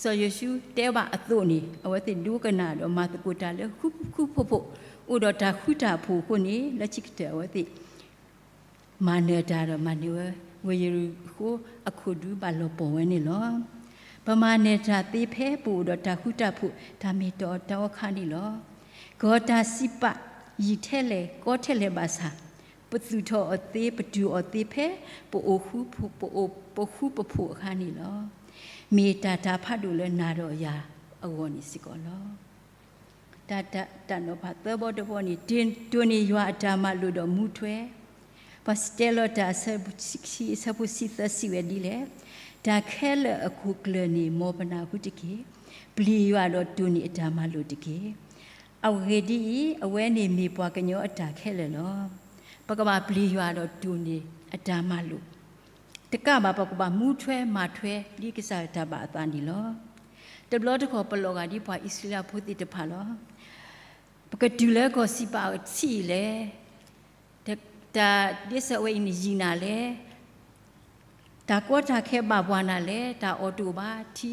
စီၤယိၤၡူတဲဘၣ်အသိးန့ၣ် အဝဲသ့ၣ်ဒိကနၣ်ဒီးမၤသကိးတၢ်လၢဃူဃူဖိးဖိး, အိၣ်ဒီးတၢ်ဃူတၢ်ဖိးအဃိန့ၣ် လၢခံကတၢၢ်အဝဲသ့ၣ် မၤနၢၤတၢ်ဒီးမၤနၢၤဝဲ, ဝ့ၢ်ယရံၣ်ဃိအခိၣ်ဒူဘၣ်လီၤပှီၢ်ဝဲန့ၣ်လီၤ. ပမၤနၢၤတၢ်သ့ဖဲပအိၣ်ဒီးတၢ်ဃူတၢ်ဖိး တၢ်မ့ၢ်တၢ်တီအခါန့ၣ်လီၤ. ကီၤတၢ်စံးပာ်ယံာ်ထဲလဲၣ်ကီထဲလဲၣ်ဘၣ်ဆၣ်, ပသူၣ်ထီၣ်အီၤသ့ ပတုာ်အီၤသ့ဖဲ ပအိၣ်ဃူပဖိးအခါန့ၣ်လီၤ. မ့ၢ်တၢ်တၢ်ဖးဒိၣ်လၢနၤဒီးယၤအဂီၢ်န့ၣ်စ့ၢ်ကီးလီၤ. တၢ် တၢ် တၢ်နီၤဖးသၢဘီတဘီန့ၣ် တိၢ် တိၢ်န့ၢ်ယွၤအတၢ်မၤလိာ်ဒီးမူထွဲ, ပှၤစတဲလီၤတၢ်အဆၢခံ အဆၢဖိဆံသၢစံးဝဲဒ်လဲၣ်, တၢ်ခဲလၢာ်အခိၣ်ကျၢၢ်န့ၣ် မ်ပနၢ်ဟူတက့ၢ်. ပျံၤယွၤဒီးတိၢ်န့ၢ်အတၢ်မၤလိာ်တက့ၢ်. အဂ့ၢ်ဒ်အံၤ, အဝဲန့ၣ်မ့ၢ်ပှၤကညီအတၢ်ခဲလၢာ်လီၤ. ပကဘၣ်ပျံၤယွၤဒီးတိၢ်န့ၢ်အတၢ်မၤလိာ် တကးဘၣ် ပကဘၣ်မူထွဲမၤထွဲ ဒ်ကစၢ်ယွၤတၢ်ဘၣ်အသးန့ၣ်လီၤ. တဘျီတခီၣ် ပလီၤဂာ်ဒ်ပှၤအံၣ်စရ့လးဖိသ့ၣ်တဖၣ်လီၤ. ပကတုၤလၢကီၢ်စံးပာ်အထံးအံၤလဲၣ်, တၢ် တၢ်ဒ့စၢၤဝဲအံၤန့ၣ်ယံာ်နၤလဲၣ်, တၢ်ကီတၢ်ခဲဘၣ်ပှၤနၤလဲၣ်, တၢ်အီၣ်တအိၣ်ဘၣ်, ထံ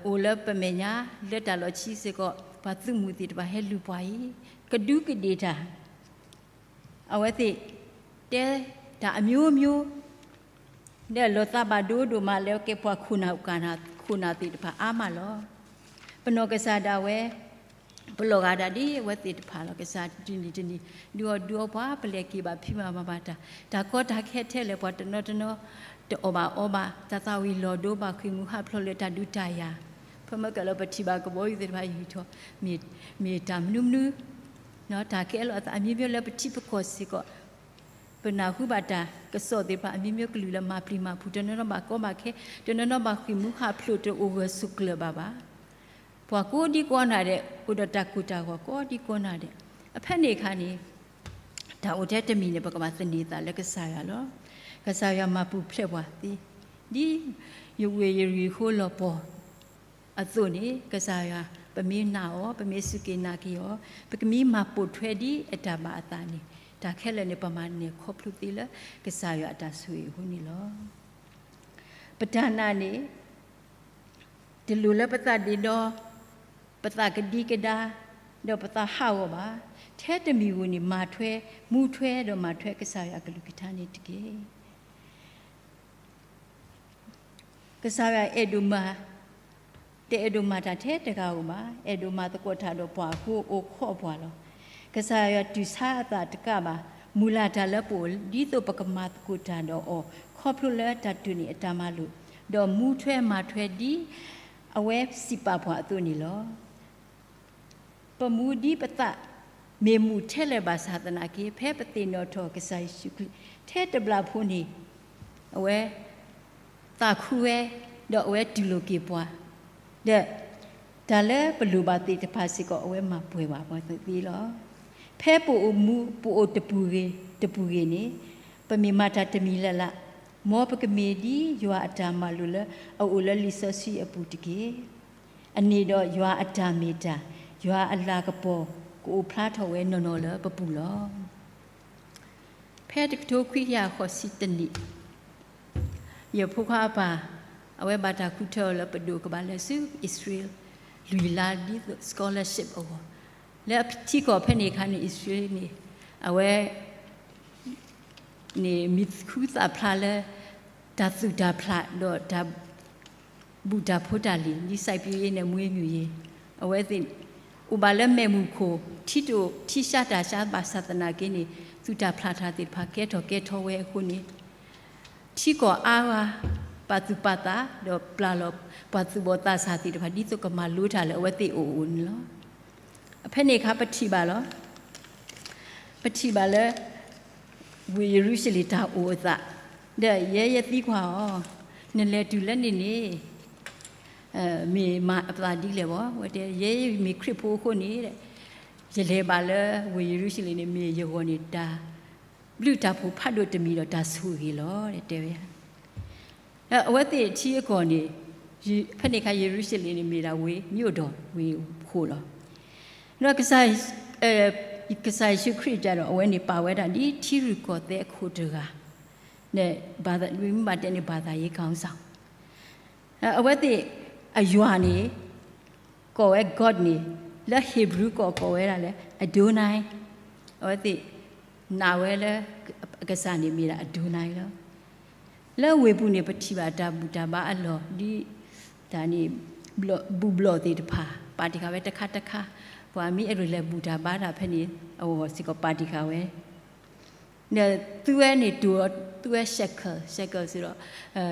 အိၣ်လၢပမဲာ်ညါ, လၢတၢ်လီၢ်ခံစ့ၢ်ကီး ပှၤသုးမုၢ်သ့ၣ်တဖၣ်ဟဲလုၢ်ပှၤအံၤ, ကဒူးကဒ့ၣ်တၢ် အဝဲသ့ၣ်တဲတၢ်အမျိုးမျိုး, ဒီးလီၤသးဘၣ်ဒိဒိၣ်မးလၢကဲပှၤခိၣ်နၢ် ခိၣ်နၢ်သ့ၣ်တဖၣ်အါမးလီၤ. ပနီၢ်ကစၢ်ဒၣ်ဝဲ ပလီၤဂာ်ဒၣ်ဒ်အဝဲသ့ၣ်တဖၣ်လီၤ. ကစၢ်တနံၤတနံၤ ဒုးအီၣ်ဒုးအီပှၤ, ပလဲၤက့ၤဘၣ်ဖံးမၤမၤဘၣ်တၢ်, တၢ်ကီတၢ်ခဲထဲလဲၣ် ပှၤတနီၤတနီၤ တအီၣ်ဘၣ်အီဘၣ်, တၢ်သၣ်ဝံၤလီၤဒိဘၣ်, ဃ့ၢ်မှံဟးဖျိးလၢတၢ်ဒုးတၢ်ယၤ, ဖဲမ့ၢ်ကလၢပထံၣ်ဘၣ်ကဘီယူၤသ့ၣ်တဖၣ်ယူၤထီၣ်, မ့ၢ် မ့ၢ်တၢ်မနုၤမနုၤ, တၢ်ကဲလီၤအသးအမျိုးမျိုးလၢပထံပကီၢ်စ့ၢ်ကီး ပနၢ်ဟူဘၣ်တၢ်ကစီၣ်သ့ၣ်တဖၣ်အမျိုးမျိုး ကလုာ်လၢမၤပျံၤမၤဖုး, တနီၤနီၤဘၣ်ကီဘၣ်ခဲ, တနီၤနီၤဘၣ်ဃ့ၢ်မှံဟးဖျိး တအိၣ်ဂၢၢ်ဆိးကျၢၤဘၣ်ဘၣ်. ပှၤကိးဒံကိးနၤဒဲး အိၣ်ဒီးတၢ်ကိၢ်တၢ်ဂီၤကိးဒံကိးနၤဒဲး, အဖဲန့ၣ်အခါန့ၣ် တၢ်အိၣ်ထဲတမံၤန့ၣ် ပကဘၣ်သန့ၤသးလၢကစၢ်ယွၤလီၤ. ကစၢ်ယွၤမၤပူၤဖျဲးပှၤသ့, ဒ်ယဝ့ၢ်ယရံၣ်ဃိလီၤပှီၢ် အသိးန့ၣ် ကစၢ်ယွၤ ပမ့ၢ်နာ်အီၤ, ပမ့ၢ်စူၢ်က့ၤနာ်က့ၤအီၤ, ပကမံမၤပိာ်ထွဲဒ်အတၢ်ဘၣ်အသးန့ၣ်, တၢ်ခဲလၢာ်န့ၣ် ပမၤနၢၤခီဖျိသ့လၢကစၢ်ယွၤအတၢ်ဆိၣ်ဂ့ၤအဃိန့ၣ်လီၤ. ပတၢ်နာ်န့ၣ် တလိၣ်လၢပသးဒ့ဒီ, ပသးကဒံကဒါ, ဒီးပသးဟးဂီၤဘၣ်. ထဲတမံၤဧိၤန့ၣ် မၤထွဲ, မူထွဲဒီးမၤထွဲကစၢ်ယွၤအကလုၢ်ကထါန့ၣ်တက့ၢ်. ကစၢ်ယွၤအဲၣ်ဒိးမၤ, တအဲၣ်ဒိးမၤတၢ်ထဲတဂၤဧိၤဘၣ်. အဲၣ်ဒိးမၤသကိးတၢ်ဒီးပှၤအဃိ အိၣ်ခိးပှၤလီၤ. ကစၢ်ယွၤတူၢ်ဆါအသးတကးဘၣ်, မုၢ်လၢ်တၢ်လၢပအိၣ် ဒ်သိးပကမၤသကိးတၢ်ဒီးအီၤ ခီဖျိလၢတၢ်တိၢ်န့ၢ်အတၢ်မၤလိာ်, ဒီးမူထွဲမၤထွဲဒ်အဝဲစံးပာ်ပှၤအသိးန့ၣ်လီၤ. ပမူဒ်ပသးမ့ၢ်မုာ်ထဲလဲၣ်ဘၣ်ဆၣ်သနာ်က့ ဖဲပသ့ၣ်နီၣ်ထီၣ်ကစၢ်ယ့ၣ်ၡူးခရံာ် ထဲတဘျီဖိန့ၣ် အဝဲ သးခုဝဲ, ဒီးအဝဲတူၢ်လိာ်က့ၤပှၤ, ဒီးတၢ်လၢပလိၣ်ဘၣ်သ့ၣ်တဖၣ်စ့ၢ်ကီး အဝဲမၤပှဲၤဘၣ်ပှၤသ့လီၤ. ဖဲပအိၣ်မူပအိၣ်တပူၤဂ့ၤတပူၤဂ့ၤန့ၣ် ပမ့ၢ်မၤတၢ်တမံၤလၢ်လၢ်, မ်ပကမ့ၢ်ဒ်ယွၤအတၢ်မၤလိာ်လၢအအိၣ်လၢလံာ်စီဆှံအပူၤတက့ၢ်. အန့ၣ်ဒီးယွၤအတၢ်မ့ၢ်တၢ်, ယွၤအလၤကပီၤ ကအိၣ်ဖျါထီၣ်ဝဲနီၢ်နီၢ်လၢပပူၤလီၤ. ဖဲတကထိခွံကယၤဃိးဆံတနံၣ် ယဖိခွါအပၢ် အဝဲဘၣ်တၢ်ဃုထၢအီၤလၢပဒိၣ်ကဘၣ်လဲၤဆူအံၣ်စရ့လး လွံၢ်လါဒ်သိး scholarship အဂီၢ်, လၢထံကီၢ်ဖဲန့ၣ်အခါန့ၣ် အံၣ်စရ့လးန့ၣ် အဝဲ န့ၣ်မံၤဃုသးဖျါလၢ တၢ်သူၣ်တၢ်ဖျးဒီးတၢ် ဘူၣ်တၢ်ဖိတၢ်လံၤ ဒ်စိုက်ပျိုးရေး နဲ့ မွေးမြူရေး အဝဲသ့ၣ် အိၣ်ဘၣ်လၢမဲးမုၢ်ခိၣ် ထံတအိၣ် ထံရှါတၢ်ရှါဘၣ်ဆၣ်သနာ်က့န့ၣ် သူၣ်တၢ်ဖျးတၢ်သ့ၣ်တဖၣ် ကဲထီၣ်ကဲထီဝဲအဃိန့ၣ် ထံကီၢ်အါဂၤ ပာ်သူၣ်ပာ်သး ဒီးပျၢ်လီၤပှၤသူၣ်ဘီၣ်သးစၢ်သ့ၣ်တဖၣ် ဒ်သိးကမၤလိတၢ်လၢအဝဲသ့ၣ်အအိၣ်အအိၣ်န့ၣ်လီၤ. ဖဲန့ၣ်အခါပထံၣ်ဘၣ်လီၤ. ပထံၣ်ဘၣ်လၢ ဝ့ၢ်ယရူၤၡလ့ၣ်တၢ်အိၣ်အသး ဒီးယဲယသံကွၢ်အီၤ, နလဲၤတုၤလၢန့ၣ်န့ၣ် မ့ၢ်မၤအသးဒ်လဲၣ်ဘၣ်. ဝဲတဲ ယဲမ့ၢ်ခရံာ်ဖိအဃိန့ၣ် ယလဲၤဘၣ်လၢဝ့ၢ်ယရူၤၡလ့ၣ်န့ၣ် မ့ၢ်ယဂီၢ်န့ၣ် တၢ်ဘျုးတၢ်ဖှိၣ်ဖးဒိၣ်တမံၤဒီးတၢ်ဆိၣ်ဂ့ၤလီၤ တဲဝဲ. အဝဲသ့ၣ်ထံအကီၢ်န့ၣ် ဖဲန့ၣ်အခါ ယရူၤၡလ့ၣ်န့ၣ် မ့ၢ်ဒၣ်ဝ့ၢ်မ့ၢ်အိၣ်ဒီးဝ့ၢ်ခိၣ်လီၤ. ဒီး ကစၢ်ယ့ၣ်ၡူးခရံာ်ဒီး အဝဲန့ၣ်ပာ်ဝဲဒၣ်ဒ်ထံရူၢ်ကီၢ်သဲးအခိၣ်တဂၤ, န့ၣ် ဘၣ်သး မ့ၢ်ဘၣ်တဲန့ၣ် ဘၣ်သးယ့ကီၢ်စၢ် အဝဲသ့ၣ် အယွၤန့ၣ် ကိးဝဲ God န့ၣ် လၢ Hebrew ကီၢ်ကိးဝဲဒၣ်လၢ Adonai, အဝဲသ့ၣ် နာ်ဝဲလၢ အကစၢ်န့ၣ်မ့ၢ်ဒၣ် Adonai လီၤ. လၢဝ့ၢ်ပူၤန့ၣ် ပထံၣ်ဘၣ်တၢ်ဘူၣ်တၢ်ဘါအလီၢ် ဒ်တၢ်န့ၣ် ဘူၣ်ဘျီၣ်သ့ၣ်တဖၣ် ပာ်တံၢ်ဃာ်ဝဲတခါတခါ, ပှၤမ့ၢ်အဲၣ်ဒိးလဲၤဘူၣ်တၢ်ဘါတၢ်ဖဲန့ၣ် အဂီၢ်စ့ၢ်ကီးပာ်တံၢ်ဃာ်ဝဲ ဒီးသူဝဲန့ၣ်တိၢ် သူဝဲ shekel, shekel စ့ၢ်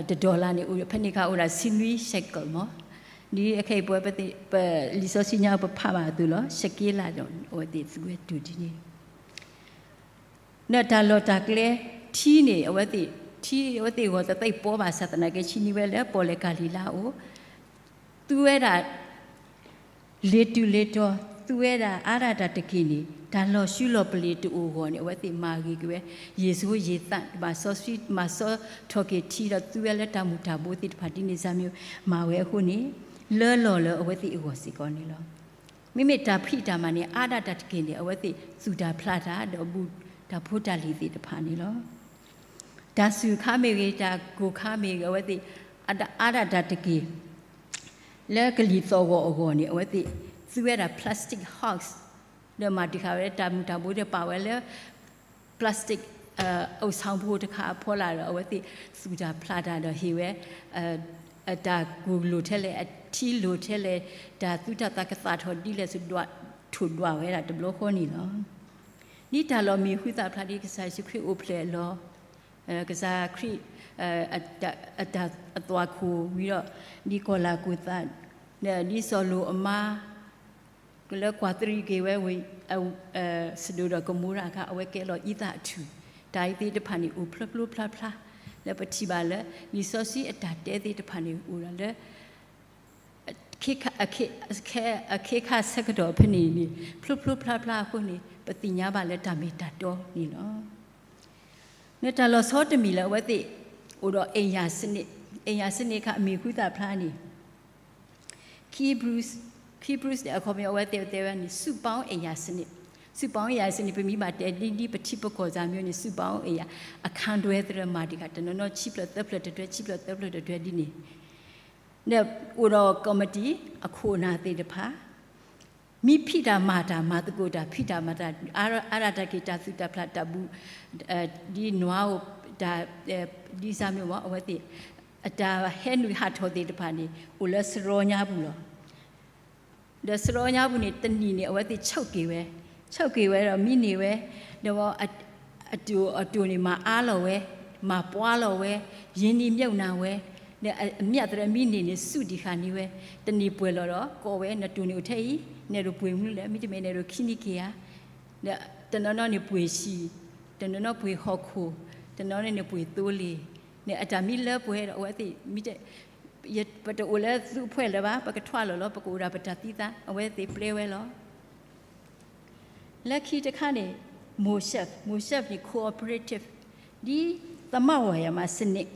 ဒီး တ dollar န့ၣ် ဖဲန့ၣ်အခါအိၣ်ဒၣ်ဆံနွံ shekel မး, ဒ်အခဲအံၤပဝဲ ပလံာ်စီဆှံညါပဖးဘၣ်အသိးလီၤ, ရှက့လးဒီး အဝဲသ့ၣ်သူဝဲတိၢ်ဒ်န့ၣ် ဒီးတၢ်လီၢ်တၢ်ကျဲ ထံန့ၣ် အဝဲသ့ၣ် ထံအဝဲသ့ၣ်ဂီၢ်တသ့ၣ်ပီဘၣ်ဆၣ်သနာ်က့ ဆံးန့ၢ်ဝဲလၢပီၣ်လဲၣ်ကၤလံၤလါအအိၣ်, သူဝဲဒၣ် လ့ၤတူၢ်လ့ၤတီၤ သူဝဲဒၣ်အါဒၣ်တၢ်တက့ၢ်န့ၣ် တၢ်လီၤဆူလီၤပလ့ၤတအိၣ်အဂီၢ်န့ၣ် အဝဲသ့ၣ်မၤဂ့ၤက့ၤဝဲ ယံာ်စိယံာ်သး မၤစီဆှံ မၤစီထီၣ်က့ၤထံဒီးသူဝဲလၢတၢ်မူၤတၢ်ဘိသ့ၣ်တဖၣ်ဒ်န့ၣ် စၢ်မံၤမၤဝဲအဃိန့ၣ် လၢလီၢ်လၢအဝဲသ့ၣ်အဂီၢ်စ့ၢ်ကီးန့ၣ်လီၤ. မ့မ့ၢ်တၢ်ဖံးတၢ်မၤန့ၣ် အါဒၣ်တၢ်တက့ၢ်န့ၣ် အဝဲသ့ၣ်သူၣ်တၢ်ဖျးတၢ် ဒီးဘူၣ်တၢ်ဖိတၢ်လံၤသ့ၣ်တဖၣ်န့ၣ်လီၤ. တၢ်စူၢ်ခါမ့ၢ်ဂ့ၤ တၢ်ကိၢ်ခါမ့ၢ်ဂ့ၤ အဝဲသ့ၣ် အါဒၣ်တၢ်တက့ၢ် လၢကလံၤသီၣ်ဂီၤအဂီၢ်န့ၣ် အဝဲသ့ၣ်သူဝဲဒၣ် plastic house ဒီးမၤတံၢ်ဃာ်ဝဲတၢ်မူၤတၢ်ဘိဒီးပာ်ဝဲလၢ plastic အိၣ်ဆီဖိတခါအဖီလာ်ဒီး အဝဲသ့ၣ်သူၣ်တၢ်ဖျးတၢ်ဒီးဟ့ၣ်ဝဲ အတၢ်ကိၢ်လိာ်ထဲလဲၣ် အထံလိာ်ထဲလဲၣ် တၢ်သူတၢ်သးကသးထီၣ်ဒ်လဲၣ်ဆိး ထိၣ်ဒွးဝဲဒၣ်တဘျီဃီန့ၣ်လီၤ. ဒ်တၢ်လီၢ်မံၤဟူသၣ်ဖျါဒ်ကစၢ်ယ့ၣ်ၡူးခရံာ်အိၣ်ဖျဲၣ်အလီၢ် ကစၢ်ခရံာ် အတၢ်အသွၣ်ခိၣ်ဝံၤဒီး ဒ်ကီၢ်လၤကူၣ်သး ဒ်စီၤလိာ်အမါ လၢကွၢ်သရံးက့ၤဝဲ စဒိၣ်ဒီးကမိရၤအခါ အဝဲကဲလီၤအံသၣ်အထူၣ် တၢ်အံၤသ့ၣ်တဖၣ်န့ၣ် အိၣ်ဖျိဖျိဖျါဖျါ လၢပထံၣ်ဘၣ်လၢ လံာ်စီဆှံအတၢ်တဲသ့ၣ်တဖၣ်န့ၣ် အိၣ်ဒီးလၢ အခ့ခါဆၢကတီၢ်ဖဲန့ၣ်န့ၣ် ဖျိဖျိဖျါဖျါအဃိန့ၣ် ပသ့ၣ်ညါဘၣ်လၢတၢ်မ့ၢ်တၢ်တီန့ၣ်လီၤ. လၢတၢ်လီၤဆီတမံၤလၢအဝဲသ့ၣ် အိၣ်ဒီး အိမ်ရာဇဝင် အိမ်ရာဇဝင် အခါအမံၤဟူသၣ်ဖျါန့ၣ် Hebrews အခီပညီအဝဲသ့ၣ်တဲဝဲန့ၣ် စုပေါင်းအိမ်ရာဇဝင် စုပေါင်းအိမ်ရာဇဝင် ပမ့ၢ်ဘၣ်တဲဒ်ဒ်ပထံပကီၢ်စၢ်မ့ၢ်န့ၣ် စုပေါင်းအိမ်ရာဇဝင် အခန်းတွဲသရၢမၤတံၢ်ဃာ် တနီၤနီၤဆံဖျၢၣ်သၢဖျၢၣ်တတွဲ ဆံဖျၢၣ်သၢဖျၢၣ်တတွဲဒ်န့ၣ် ဒီးအိၣ်ဒီး committee အခိၣ်အနၢ်သ့ၣ်တဖၣ် မ့ၢ်ဖံးတၢ်မၤတၢ် မၤသကိးတၢ် ဖံးတၢ်မၤတၢ် အါဒၣ်တၢ်က့ၤ တၢ်သူၣ်တၢ်ဖျး တၢ်ဘူၣ် ဒ်နွါအိၣ် တၢ် ဒ်စၢ်မ့ၢ်မ့ၢ် အဝဲသ့ၣ် အတၢ်ဟဲနုာ်ဟးထီၣ်သ့ၣ်တဖၣ်န့ၣ် အိၣ်လၢစရီညါပူၤလီၤ. ဒီးစရီညါပူၤန့ၣ် တနံၣ်န့ၣ် အဝဲသ့ၣ်ဆိးက့ၤဝဲ ဆိၣ်က့ၤဝဲဒီးမံန့ၢ်ဝဲ, ဒီးအတိၢ်အတိၢ်န့ၣ် မၤအါလီၤဝဲ, မၤပှါလီၤဝဲ, ရင်းနှီးမြှုပ်နှံဝဲ, ဒီးအမျးသရၣ်မံန့ၢ်န့ၣ် စူၣ်ဒံးဃာ်န့ၢ်ဝဲ, တနံၤပှဲၤလီၤဒီး ကိးဝဲ နတိၢ်န့ၣ်အိၣ်ထဲအံၤ, နဲၣ်ဒိးပှ့ၤမနုၤလဲၣ်, မ့တမ့ၢ်နဲၣ်ဒိးခံနံၣ်က့ၤဧါ, ဒီးတနီၤနီၤန့ၣ်ပှ့ၤဆံး, တနီၤနီၤပှ့ၤဟီၣ်ခိၣ်, တနီၤနီၤန့ၣ်ပှ့ၤသိလ့ၣ်, န့ၣ်အတၢ်မံလၢပှဲၤဒီး အဝဲသ့ၣ်မံ ပတအိၣ်လၢသုးအဖွဲ့လၢၤဘၣ်, ပကထွးလီၤလီၤ, ပကအိၣ်ဒၣ်ပတၢ်သံသး, အဝဲသ့ၣ်ပျဲဝဲလီၤ. လၢခံတခါန့ၣ် mosaic, mosaic န့ၣ် cooperative, ဒ်သမၣ်ဝၤယၤမးစနစ်,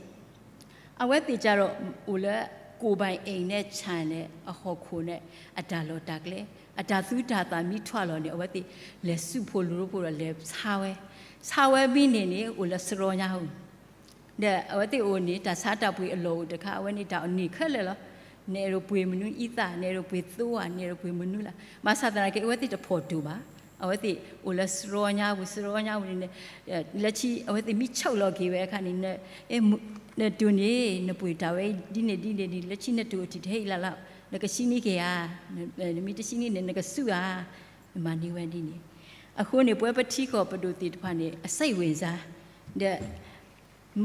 အဝဲသ့ၣ်ကဒီးအိၣ်လၢ ကိုယ်ပိုင်အိမ်နဲ့ခြံ န့ၣ် အဟီၣ်ခိၣ်န့ၣ် အတၢ်လီၢ်တၢ်ကျဲ, အတၢ်သူတၢ်သၣ်မံထွးလီၤန့ၣ် အဝဲသ့ၣ်လဲၤဆူၣ်ဖိလိၤဖိဒီးလဲၤဆါဝဲ, ဆါဝဲမံန့ၢ်န့ၣ် အိၣ်လၢစရီညါဧိၤ ဒီးအဝဲသ့ၣ်အိၣ်န့ၣ် တၢ်ဆါတၢ်ပှ့ၤအလီၢ်အိၣ်တခါ, အဝဲန့ၣ်တၢ်အန့ၢ်ခဲလၢာ်လီၤ. နဲၣ်ဒိးပှ့ၤမနုၤအံသၣ်, နဲၣ်ဒိးပှ့ၤသိဧါ, နဲၣ်ဒိးပှ့ၤမနုၤလၢ်, ဘၣ်ဆၣ်သနာ်က့ အဝဲသ့ၣ်တဖီၣ်တိၢ်ဘၣ်, အဝဲသ့ၣ်အိၣ်လၢစရီညါပူၤ, စရီညါပူၤန့ၣ်, လၢခံအဝဲသ့ၣ်မံဆၢၣ်လီၤက့ၤဝဲအခါန့ၣ်, နတိၢ်န့ၣ် နပှ့ၤတၢ်ဝဲဒ်န့ၣ်ဒ်န့ၣ်ဒ်, လၢခံနတိၢ်အိၣ်ထံၣ်ထဲအံၤလၢ်လၢ်, နကဆံနံၣ်က့ၤဧါ, နမ့ၢ်တဆံနံၣ်န့ၣ် နကစူၣ်ဧါ, မၤန့ၢ်ဝဲဒ်န့ၣ်. အဃိန့ၣ် ပဝဲပထံကီၢ်ပဒိၣ်သ့ၣ်တဖၣ်န့ၣ် အစိတ်ဝင်စား, ဒီး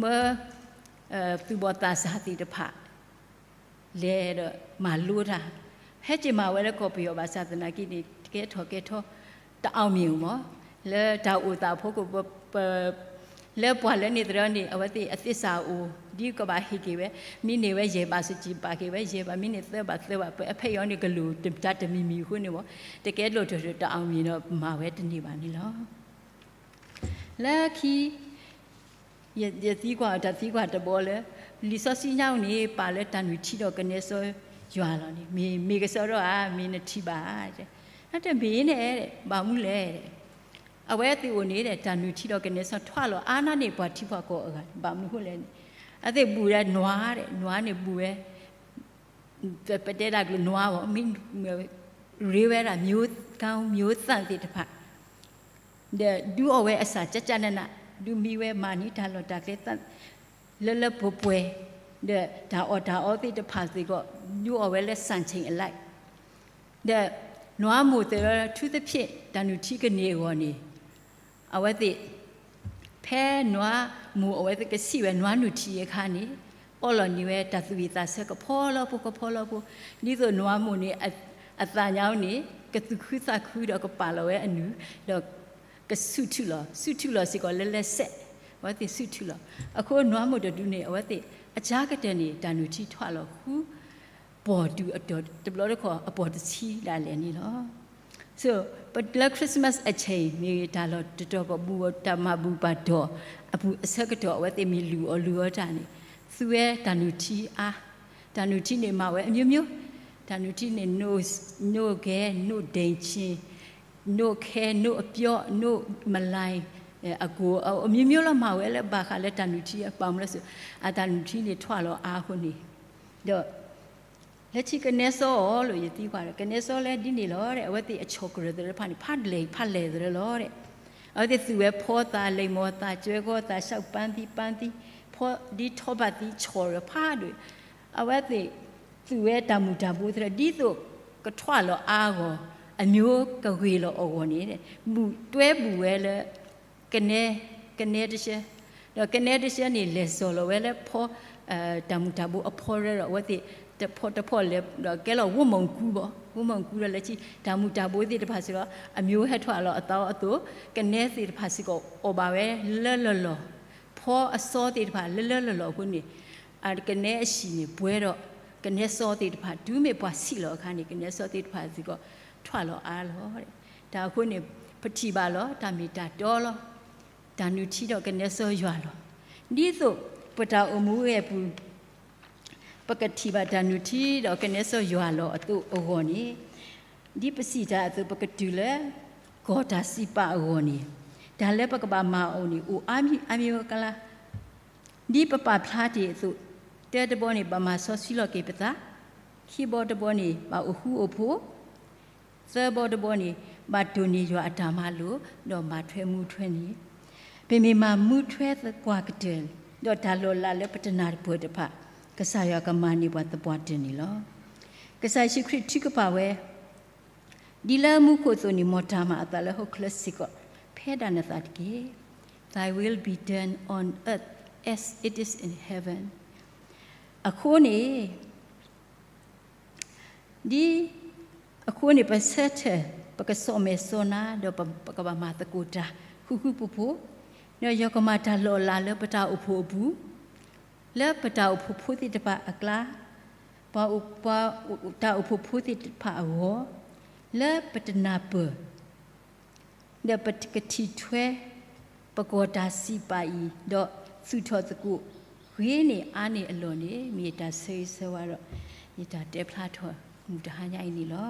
မၢ သူၣ်ဘီၣ်သးစၢ်သ့ၣ်တဖၣ် လဲၤဒီးမၤလိတၢ်, ဟဲက့ၤမၤဝဲလၢကီၢ်ပယီၤဘၣ်ဆၣ်သနာ်က့န့ၣ် ကဲထီၣ်ကဲထီ တၢ်အီၣ်မံၤမး, လၢတၢ်အိၣ်သးအဖီခိၣ် လၢပှၤလၢန့ၣ်သရၣ်န့ၣ် အဝဲသ့ၣ်အသ့ၣ်စၢ်အိၣ် ဒ်ကဘၣ်ဟ့ၣ်က့ၤဝဲ, မံန့ၢ်ဝဲယဲၢ်ဘးစကံးပာ်က့ၤဝဲ, ယဲၢ်ဘး မံန့ၢ်သၢဘးသၢဘး, ပအဖဲအံၤန့ၣ် ကလိၣ်တၢ်တမံၤမံၤအဃိန့ၣ်မး, တကဲလိာ်တၢ်တၢ်အီၣ်မံၤဒီးမၤဝဲတန့ၢ်ဘၣ်န့ၣ်လီၤ. လၢခံ ယသံကွၢ်တၢ်သံကွၢ်တဘီလၢ လံာ်စီဆှံညါအံၤန့ၣ် ပာ်လၢတၢ်နုၢ်ထံဒီးကနဲစီယွၤလီၤန့ၣ် မ့ၢ်မ့ၢ်ကစီဒီဧါ, မ့ၢ်နထံၣ်ဘၣ်ဧါ, တမ့ၢ်န့ၣ် ဘၣ်မနုၤလဲၣ်, အဝဲသ့ၣ်အိၣ်န့ၣ် တၢ်နုၢ်ထံဒီးကနဲစီထွးလီၤအါန့ၢ်န့ၢ်ပှၤထံပှၤကီၢ်အဂၤန့ၣ် ဘၣ်မနုၤအဃိလဲၣ်န့ၣ်, အဝဲသ့ၣ်ဘူၣ်ဒီးနွား, နွားန့ၣ်ဘူၣ်ဝဲ ပတဲဒၣ်ကျိာ်နွားဘၣ်, မ့ၢ်ရ့ဝဲဒၣ် မျိုးကောင်းမျိုးသန့် သ့ၣ်တဖၣ်, ဒီးဒုးအီၣ်ဝဲအစၢ်ကကနန, ဒုးမံဝဲမၤန့ၢ်တၢ်လီၢ်တၢ်ကျဲ လၢလၢပှဲၤပှဲၤ, ဒီးတၢ်အီၣ်တၢ်အီသ့ၣ်တဖၣ်စ့ၢ်ကီး ဒုးအီၣ်ဝဲလၢ စံချိန် အလိုက်, ဒီးနွားမိၢ်သ့ၣ်လၢ အထူးသဖြင့် တၢ်နုၢ်ထံကန့ၢ်အဂီၢ်န့ၣ် အဝဲသ့ၣ် ဖဲနွားမိၢ်အဝဲသ့ၣ်ကဆံးဝဲနွားနုၢ်ထံအခါန့ၣ် အီလီၤန့ၢ်ဝဲတၢ်သူၣ်ဝံၣ်သးဆၢကဖီလီၤဖိကဖီလီၤဖိ, ဒ်သိးနွားမိၢ်န့ၣ် အသးညါန့ၣ် ကသူၣ်ခုသးခုဒီးကပာ်လီၤဝဲအနုၢ်, ဒီးကဆူၣ်ထူၣ်လီၤ, ဆူၣ်ထူၣ်လီၤစ့ၢ်ကီးလၢလၢစဲး, အဝဲသ့ၣ်ဆူၣ်ထူၣ်လီၤ. အဃိနွားမိၢ်တဒုန့ၣ် အဝဲသ့ၣ်အစှၤကတၢၢ်န့ၣ် တၢ်နုၢ်ထံထွးလီၤဃု ပီၢ်တုၤအတီၢ်တဘျီတခီၣ် အပီၢ်တဆံဒၣ်လဲာ်န့ၣ်လီၤ. So လၢ Christmas အဆဲး မ့ၢ်တၢ်လီၢ်တတီၤကီၢ်ပူၤ တၢ်မၤဘူၣ်ပာ်တီၢ်အပူၤအဆၢကတီၢ် အဝဲသ့ၣ်မ့ၢ်လုၢ်အီၣ်လုၢ်အီတၢ်န့ၣ် သူဝဲတၢ်နုၢ်ထံအါ, တၢ်နုၢ်ထံန့ၣ်မၤဝဲ အမျိုးမျိုး, တၢ်နုၢ်ထံန့ၣ် နိၣ်ဂဲၤ, နိၣ်ဒ့ၣ်ဆ့ၣ်, နိၣ်ခဲ, နိၣ်အပျီ, နိၣ်မလၢ်, အကိၣ် အမျိုးမျိုးလီၤ မၤဝဲလၢဘၣ်ဃးလၢတၢ်နုၢ်ထံအပာ်မူလၢစိၤ, အတၢ်နုၢ်ထံန့ၣ်ထွးလီၤအါအဃိန့ၣ်, ဒီး လၢခံကနဲစီအီၤလၢယသံကွၢ်ဒီး ကနဲစီလၢဒ်န့ၣ်လီၤ. အဝဲသ့ၣ်အဆီၣ်ကရၢၢ်သရၢဖးန့ၣ် ဖးလဲၢ်ဖးလဲၢ်သရၢလီၤ. အဝဲသ့ၣ်သူၣ်ဝဲဖီသး လိမ္မော်သံ ကၠွဲကီသံ ရှောက်ပန်းသံ ပန်းသံ, ဖီဒ်ထီဘၣ်သံ ဆီၣ်ရၢဖးဒိၣ်, အဝဲသ့ၣ်သူၣ်ဝဲတၢ်မုၢ်တၢ်ဘိသရၢ ဒ်သိးကထွးလီၤအါအဂီၢ် အမျိုးကဂ့ၤလီၤအဂီၢ်န့ၣ် ဘူၣ်တွဲဘူၣ်ဝဲလၢ ကနဲ, ကနဲတဆၢ, ဒီးကနဲတဆၢန့ၣ် လဲၤစိာ်လီၤဝဲလၢဖီ, တၢ်မုၢ်တၢ်ဘိအဖီရၢဒီး အဝဲသ့ၣ်တဖီတဖီလဲၤဒီးကဲလီၤ ဝိုင်းမုၣ်ကူဘၣ်, ဝိုင်းမုၣ်ကူဒီးလၢခံ တၢ်မုၢ်တၢ်ဘိသ့ၣ်တဖၣ်စ့ၢ်ကီး အမျိုးဟဲထွးလီၤအသီအသိး ကနဲသ့ၣ်တဖၣ်စ့ၢ်ကီး အီၣ်ဘၣ်ဝဲလၢလၢလီၢ်, ဖီအစီသ့ၣ်တဖၣ်လၢလၢလီၢ်လီၢ်အဃိန့ၣ် အကနဲအဟံၣ်န့ၣ်ပှဲၤဒီး ကနဲစီသ့ၣ်တဖၣ် တုၤမ့ၢ်ပှၤဆံးလီၤအခါန့ၣ် ကနဲစီသ့ၣ်တဖၣ်စ့ၢ်ကီး ထွးလီၤအါလီၤ. တၢ်အဃိန့ၣ် ပထံၣ်ဘၣ်လီၤ တၢ်မ့ၢ်တၢ်တီလီၤ. တၢ်နုၢ်ထံဒီးကနဲစီယွၤလီၤ. ဒ်သိးပတၢ်အိၣ်မူဝဲအပူၤ ပကထံၣ်ဘၣ်တၢ်နုၢ်ထံဒီးကနဲစီယွၤလီၤအသိးအဂီၢ်န့ၣ်, ဒ်ပစံးတၢ်အသိး ပကတုၤလၢ ကီၢ်တၢ်စံးပာ်အဂီၢ်န့ၣ်, တၢ်လၢပကဘၣ်မၤအီၤန့ၣ် အိၣ်အါမံၤအါမံၤဝဲကလါ ဒ်ပပာ်ဖျါတ့ၢ်အသိး, တၢတဘီန့ၣ် ဘၣ်မၤစီဆှံလီၤက့ၤပသး, ခံဘီတဘီန့ၣ် ဘၣ်အိၣ်ဃူအိၣ်ဖိး, သၢဘီတဘီန့ၣ် ဘၣ်တိၢ်န့ၢ်ယွၤအတၢ်မၤလိာ် ဒီးမၤထွဲမူထွဲန့ၢ်, ပမ့ၢ်မၤမူထွဲသပှၢ်ကတၢၢ် ဒီးတၢ်လီၤလးလၢပတနၢ်တပၢၢ်တဖၣ် ကစၢ်ယွၤကမၤန့ၢ်ပှၤသပှၢ်တၢၢ်န့ၣ်လီၤ. ကစၢ်ယ့ၣ်ၡူးခရံာ်ထုကဖၣ်ဝဲ ဒ်လၢမူခိၣ်အသိးန့ၣ် မ်တၢ်မၤအသးလၢဟီၣ်ခိၣ်ချၢစ့ၢ်ကီး ဖဲဒၣ်နသးတက့ၢ်. Thy will be done on earth as it is in heaven. အဃိန့ၣ် ဒ်အဃိန့ၣ် ပဆၢထၢၣ် ပကစီၣ်မဲာ်စီၣ်နါ ဒီးပကဘၣ်မၤသကိးတၢ် ဃုဃုဖိးဖိး, ဒီးယွၤကမၤတၢ်လီၤလးလၢပတၢ်အိၣ်ဖှိၣ်အပူၤ, လၢပတၢ်အိၣ်ဖှိၣ်ဖိသ့ၣ်တဖၣ်အကျါ, ပှၤအိၣ်, ပှၤ, တၢ်အိၣ်ဖှိၣ်ဖိသ့ၣ်တဖၣ်အဂီၢ်, လၢပတနၢ်ပၢၢ် ဒီးပကထံၣ်ထွဲ ပကီၢ်တၢ်စံးပာ်အံၤ, ဒီးသူၣ်ထီၣ်သကိး ဂ့ၤန့ၢ်အါန့ၢ်အလီၢ်န့ၣ် မ့ၢ်ယတၢ်ဆၢဂ့ၤဆၢဝါဒီး ယတၢ်တဲဖျါထီၣ်မုၢ်တဟါညါအံၤန့ၣ်လီၤ.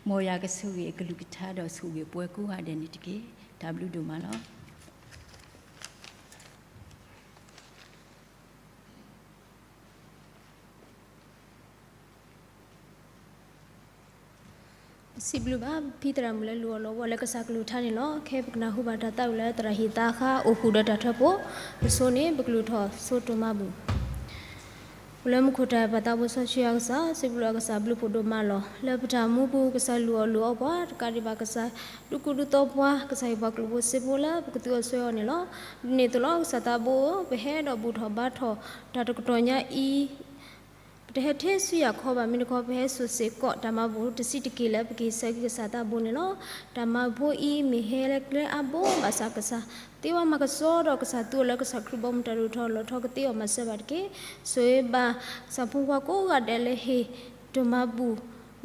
မ်ယွၤကဆိၣ်ဂ့ၤအကလုၢ်ကထါဒီးဆိၣ်ဂ့ၤပှၤကိးဂၤဒဲးန့ၣ်တက့ၢ်. တၢ်ဘျုးဒိၣ်မးလီၤ. ပစံးဘျုးဘၣ် ပဖံသရၣ်မုၣ်လၢလူၤအီၣ်လီၤဝီလၢကစၢ်ကလုၢ်ကထါန့ၣ်လီၤ. ခဲအံၤပကနၢ်ဟူဘၣ်တၢ်သးဝံၣ်လၢသရၣ်ဟံၣ်သးခါ အိၣ်ဃုာ်ဒီးတၢ်ထၢဖှိၣ်, အဆိန့ၣ် ပကလူၤထီၣ်ဆိတိၢ်မါဘူၣ်. အိၣ်လၢမူခိၣ်တၢ်ပၢ်သးဘိစီဆှံယွၤကစၢ်, စံးဘျုးအကစၢ်ဘျုးဖှိၣ်ဒိၣ်မးလီၤ. လၢပတၢ်မူပူၤ ကစၢ်လူၤအီၣ်လူၤအီပှၤ, တကးဒံးဘၣ်ကစၢ်ဒုးကူဒုးသိးပှၤ, ကစၢ်ဟ့ၣ်ပှၤကျိၣ်ဖိစ့ဖိလၢပကသူအီၤဆှဲအီၤန့ၣ်လီၤ. ဒ်န့ၣ်အသိးလီၤ, ကစၢ်သးဘိဧၢ, ပဟဲဒီးဘူၣ်ထီၣ်ဘါထီၣ်တၢ်တကတီၢ်ညါအံၤ ပတဟဲထဲဆူယၤခီဘၣ်, မ့ၢ်တခီ ပဟဲစိာ်စ့ၢ်ကီးတၢ်မၤဘူၣ် တဆံးတက့ၢ်လၢပကဟ့ၣ်ဆၢက့ၤကစၢ်သးဘိန့ၣ်လီၤ. တၢ်မၤဖိအံၤ မ့ၢ်ဟဲလၢကျဲအါဘိဘၣ်ဆၣ် ကစၢ်သ့ဝဲမၤကဆှီဒီး ကစၢ်သူအီၤလၢကစၢ်ခရံာ်ဘီမုၢ်တၢ်ဒိၣ်ထီၣ်လီၤထီၣ်ကသ့အီၤမၤစၢၤဘၣ်တက့ၢ်. ဆိၣ်ဂ့ၤဘၣ်ကစၢ်ဖိခွါကိးဂၤဒဲးလၢဟ့ၣ်တၢ်မၤဘူၣ်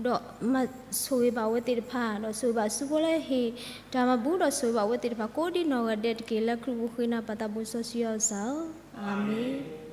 ဒီးမၤဆိၣ်ဂ့ၤဘၣ်အဝဲသ့ၣ်တဖၣ်, ဒီးဆိၣ်ဂ့ၤဘၣ်ဆူဖိလၢဟ့ၣ်တၢ်မၤဘူၣ် ဒီးဆိၣ်ဂ့ၤဘၣ်အဝဲသ့ၣ်တဖၣ် ကိးဒံနီၢ်ဂၤဒဲးတက့ၢ်. လၢခရံာ်ပူၤဃ့နၤပၢ်သးဘိစီဆှံယွၤကစၢ်ဧၢ, အၤမ့ၣ်.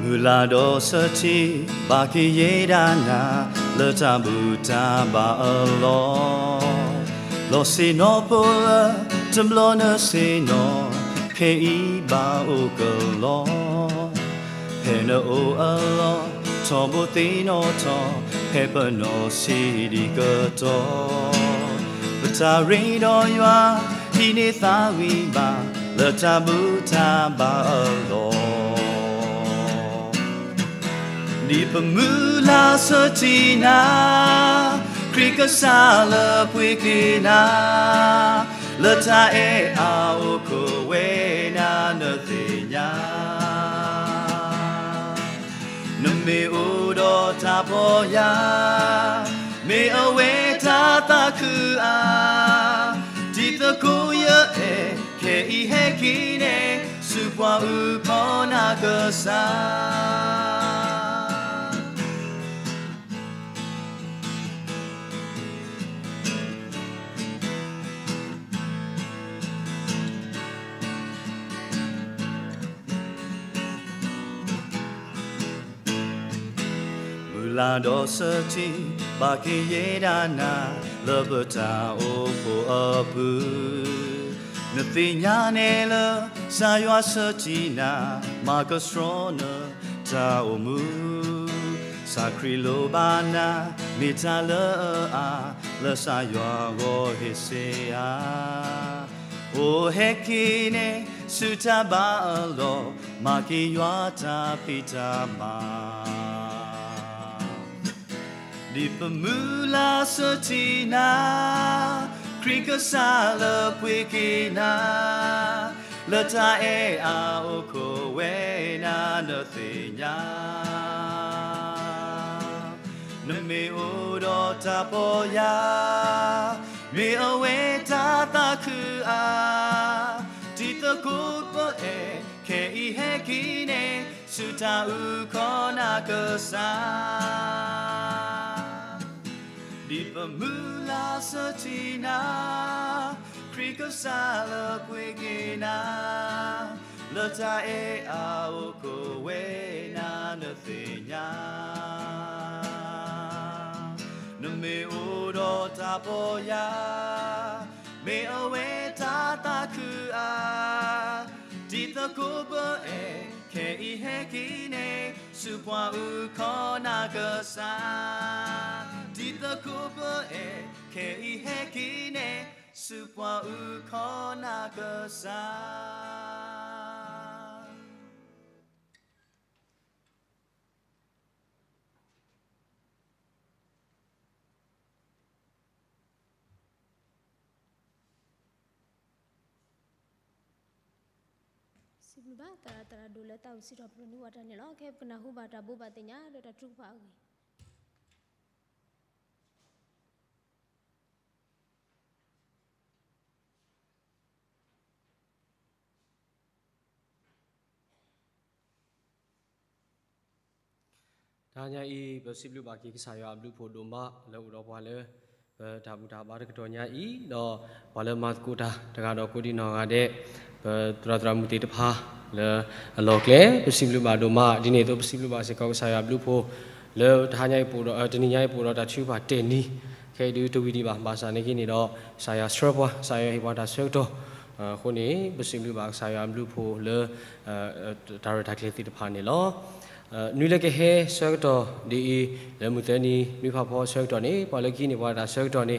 မုၢ်လၢ်ဒီးဆၢထံၣ် ဘၣ်ကယဲၢ်ဒၣ်နၤ လၢတၢ်ဘူၣ်တၢ်ဘါအလီၢ်, လီၤဆ့ၣ်နီၤဖိလၢတဘျီနုၤဆ့ၣ်နီၤ, ခဲအံၤဘၣ်အိၣ်ကလီ ဖဲနအိၣ်အလီၢ်, ထီဘိသ့ၣ်နီၣ်ထီၣ် ဖဲပနီၢ်ဆံးဒံးကတီၢ်, ပတၢ်ရ့ဒီးယွၤ ဟံးန့ၢ်သးဝံၣ်ဘၣ် လၢတၢ်ဘူၣ်တၢ်ဘါအလီၢ်. ဒ်ပမုၢ်လၢ်ဆၢထံၣ်နၤ, ခရံာ်ကစၢ်လၢပှ့ၤက့ၤနၤ, လၢတၢ်အဲၣ်အအိၣ်ခိးဝဲနၤနသ့ၣ်ညါ နမ့ၢ်အိၣ်ဒီးတၢ်ပီၢ်ယၢ်, မ့ၢ်အဝဲတၢ်သးခုအါ, တံၤသကိးယအဲၣ်, ခဲအံၤဟဲက့ၤနဲၣ်, ဆူပှၤအုၣ်ကီၤနၤကစၢ်. မုၢ်လၢ်ဒီးဆၢထံၣ် ဘၣ်ကယဲၢ်ဒၣ်နၤ လၢပတၢ်အိၣ်ဖှိၣ်အပူၤ, နသ့ၣ်ညါနဲၣ်လၢ ကစၢ်ယွၤဆၢထံၣ်နၤ, မၤကဆှီနတၢ်အိၣ်မူ, ကစၢ်ခရံာ်လိၣ်ဘၣ်နၤ မ့ၢ်တၢ်လၢအအါ, လၢကစၢ်ယွၤဂီၢ်ဟ့ၣ်စ့အါ အိၣ်ဟဲက့ၤနဲၣ် ဆူတၢ်ဘါအလီၢ်, မၤက့ၤယွၤတၢ်ဖံးတၢ်မၤ. ဒ်ပမုၢ်လၢ်ဆၢထံၣ်နၤ, ခရံာ်ကစၢ်လၢပှ့ၤက့ၤနၤ, လၢတၢ်အဲၣ်အအိၣ်ခိးဝဲနၤနသ့ၣ်ညါ, နမ့ၢ်အိၣ်ဒီးတၢ်ပီၢ်ယၢ်, မ့ၢ်အဝဲတၢ်သးခုအါ, တံၤသကိးပအဲၣ်ခဲအံၤဟဲက့ၤန့ၣ် ဆူတၢ်အုၣ်ကီၤနၤကစၢ် ဒ်ပမုၢ်လၢ်ဆၢထံနၤ, ခရံာ်ကစၢ်လၢပှ့ၤက့ၤနၤ, လၢတၢ်အဲၣ်အအိၣ်ခိးဝဲနၤနသ့ၣ်ညါ, နမ့ၢ်အိၣ်ဒီးတၢ်ပီၢ်ယၢ်, မ့ၢ်အဝဲတၢ်သးခုအါ, တံၤသကိးပအဲၣ်ခဲအံၤဟဲက့ၤန့ၣ် ဆူပှၤအုၣ်ကီၤနၤကစၢ်, တံၤသကိးပအဲၣ်ခဲအံၤဟဲက့ၤန့ၣ် ဆူပှၤအုၣ်ကီၤနၤကစၢ်. စံးဘျုးဘၣ်သရၣ်သရၣ်ဒိၣ်လၢတၢ်အိၣ်စံးထီၣ်ပတြၢၤန့ၢ်ဝဲတၢ်န့ၣ်လီၤ. ခဲပကနၢ်ဟူဘၣ်တၢ်ဘိးဘၣ်သ့ၣ်ညါလၢတၢ်ထုကဖၣ်အဂ့ၢ် တဟါညါအံၤ ပစံးဘျုးဘၣ်က့ၤကစၢ်ယွၤအဘျုးဖှိၣ်ဒိၣ်မး လၢအိၣ်ဒီးပှၤလၢ ပတၢ်ဘူၣ်တၢ်ဘါတကတီၢ်ညါအံၤ, ဒီးပှၤလၢမၤသကိးတၢ်တဂၤဒီးကိးဒံနီၢ်ဂၤဒဲး, ပသရၣ်သရၣ်မုၣ်သ့ၣ်တဖၣ်လၢအလီၢ်ကျဲ, ပစံးဘျုးဘၣ်ဒိၣ်မး, ဒ်န့ၣ်အသိးပစံးဘျုးဘၣ်စ့ၢ်ကီးကစၢ်ယွၤအဘျုးဖှိၣ် လၢတဟါညါအံၤပအိၣ်ဒီး တနံၤညါအံၤပအိၣ်ဒီးတၢ်ထုကဖၣ်တၢၢ်နံၤ, ခဲအံၤဒုးတဝံၤဒံးဘၣ်, ဘၣ်ဆၣ်န့ၣ်က့န့ၣ်ဒီး ကစၢ်ယွၤဆှၢပှၤ, ကစၢ်ယွၤဟ့ၣ်ပှၤတၢ်ဆၢကတီၢ်, အဃိန့ၣ် ပစံးဘျုးဘၣ်ကစၢ်ယွၤအဘျုးဖှိၣ်လၢ တၢ်ရဲၣ်တၢ်ကျဲၤသ့ၣ်တဖၣ်န့ၣ်လီၤ. နွံလၢကဟဲဆၢကတီၢ်ဒ်အံၤ, လၢမုၢ်သၢနံၤ နွံဖးဖီဆၢကတီၢ်န့ၣ် ပှၤလၢကဟံးန့ၢ်ပှၤတၢ်ဆၢကတီၢ်န့ၣ်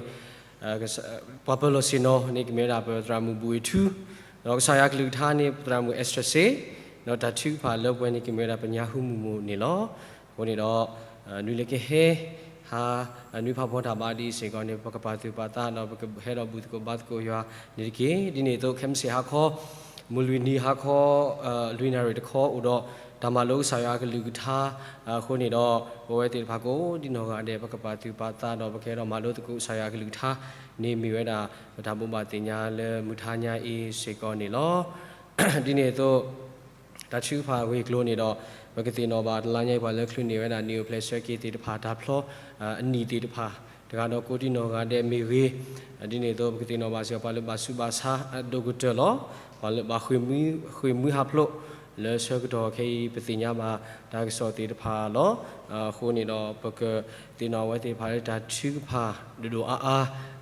ပှၤပၢၤလီၢ်ဆ့ၣ်နီၤန့ၣ် ကမ့ၢ်ဝဲဒၣ်ပသရၣ်မုၣ်ဘူၣ်အ့ၣ်ထူ, ဒီးကစၢ်ယွၤကလုၢ်ကထါန့ၣ် ပသရၣ်မုၣ်အဲစထြၢၣ်စ့, ဒီးတၢ်ထုကဖၣ်လၢပှဲၤန့ၣ် ကမ့ၢ်ဝဲဒၣ်ပညါဟူမုၢ်မိၢ်န့ၣ်လီၤ. အဃိန့ၣ်ဒီး နွံလၢကဟဲ ဟါ နွံဖးဖီတၢ်ဘါဒ်အံၤစ့ၢ်ကီးန့ၣ် ပကပာ်သူၣ်ပာ်သးဒီး ပကဟဲဒီးဘူၣ်သကိးဘါသကိးယွၤန့ၣ်တက့ၢ်. ဒ်န့ၣ်အသိး ခဲမုၢ်ဆ့ၣ်ဟါခီ မုၢ်လွံၢ်နံၤဟါခီ လွံၢ်နၣ်ရံၣ်တခီ အိၣ်ဒီးတၢ်မၤလိကစၢ်ယွၤအကလုၢ်ကထါ, အဃိန့ၣ်ဒီး ပဝဲသ့ၣ်တဖၣ်ကိးဒံနီၢ်ဂၤဒဲး ပကပာ်သူၣ်ပာ်သးဒီး ပကဟဲဒီးမၤလိသကိးကစၢ်ယွၤအကလုၢ်ကထါန့ၣ် မ့ၢ်ဝဲဒၣ် ပတၢ်ဘိးဘၣ်သ့ၣ်ညါလၢမုၢ်တဟါညါအံၤစ့ၢ်ကီးန့ၣ်လီၤ. ဒ်န့ၣ်အသိး တၢ်ထုကဖၣ်အဂ့ၢ်အကျိၤန့ၣ်ဒီး ပကသ့ၣ်နီၣ်ဘၣ်တလါညါအံၤ ပှၤလၢချုးန့ၢ်ဝဲဒၣ် နံၣ်အိၣ်ဖျဲၣ်ဆၢက့ၤသ့ၣ်တဖၣ် တၢ်ဖျီ အနံၣ်သ့ၣ်တဖၣ် တဂၤဒီးကိးဒံနီၢ်ဂၤဒဲးမ့ၢ်ဂ့ၤ, ဒ်န့ၣ်အသိး ပကသ့ၣ်နီၣ်ဘၣ်စ့ၢ်ကီး ပှၤလၢဘၣ်ဆူးဘၣ်ဆါအဒိၣ်ကတၢၢ်လီၤ. ပှၤလၢဘၣ်ဃ့ၢ်မှံဟးဖျိး လၢဆၢကတီၢ်ခဲအံၤ ပသ့ၣ်ညါဘၣ်တၢ်ကစီၣ်သ့ၣ်တဖၣ်လီၤ. အဃိန့ၣ်ဒီး ပကသ့ၣ်နီၣ်အဝဲသ့ၣ်တဖၣ်လၢတၢ်ထုကဖၣ် ဒိၣ်ဒိၣ်အါအါ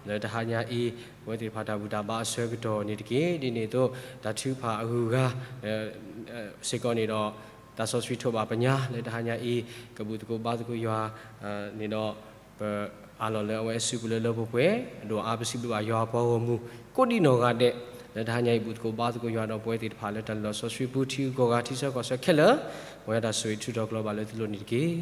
လၢတဟါညါအံၤ အဝဲသ့ၣ်တဖၣ်တၢ်ဘူၣ်တၢ်ဘါအဆၢကတီၢ်န့ၣ်တက့ၢ်. ဒ်န့ၣ်အသိး တၢ်ထုကဖၣ်အဂုၤအဂၤ စ့ၢ်ကီးန့ၣ်ဒီး သးစီဆှံထိးဘၣ်ပညါလၢတဟါညါအံၤ ကဘူၣ်သကိးဘါသကိးယွၤန့ၣ်ဒီး ပအးလီၤလၢအဝဲအစုပူၤလၢလၢပှဲၤပှဲၤ အဒိၣ်အါ ပစံးဘျုးဘၣ်ယွၤအပှၤဂီၢ်မုၢ် ကိးဒံနီၢ်ဂၤဒဲး လၢတဟါညါအံၤဘူၣ်သကိးဘါသကိးယွၤဒီး ပဝဲသ့ၣ်တဖၣ်လၢတၢ်လီၢ်စီဆှံပူၤ ထံဂုၤကီၢ်ဂၤ ထံဆၢကီၢ်ဆၢခဲလၢာ် ပဝဲဒၣ်ဆိၣ်ဂ့ၤထုးထီၣ်ကျိၤဘၣ်လၢသုလိၤန့ၣ်တက့ၢ်.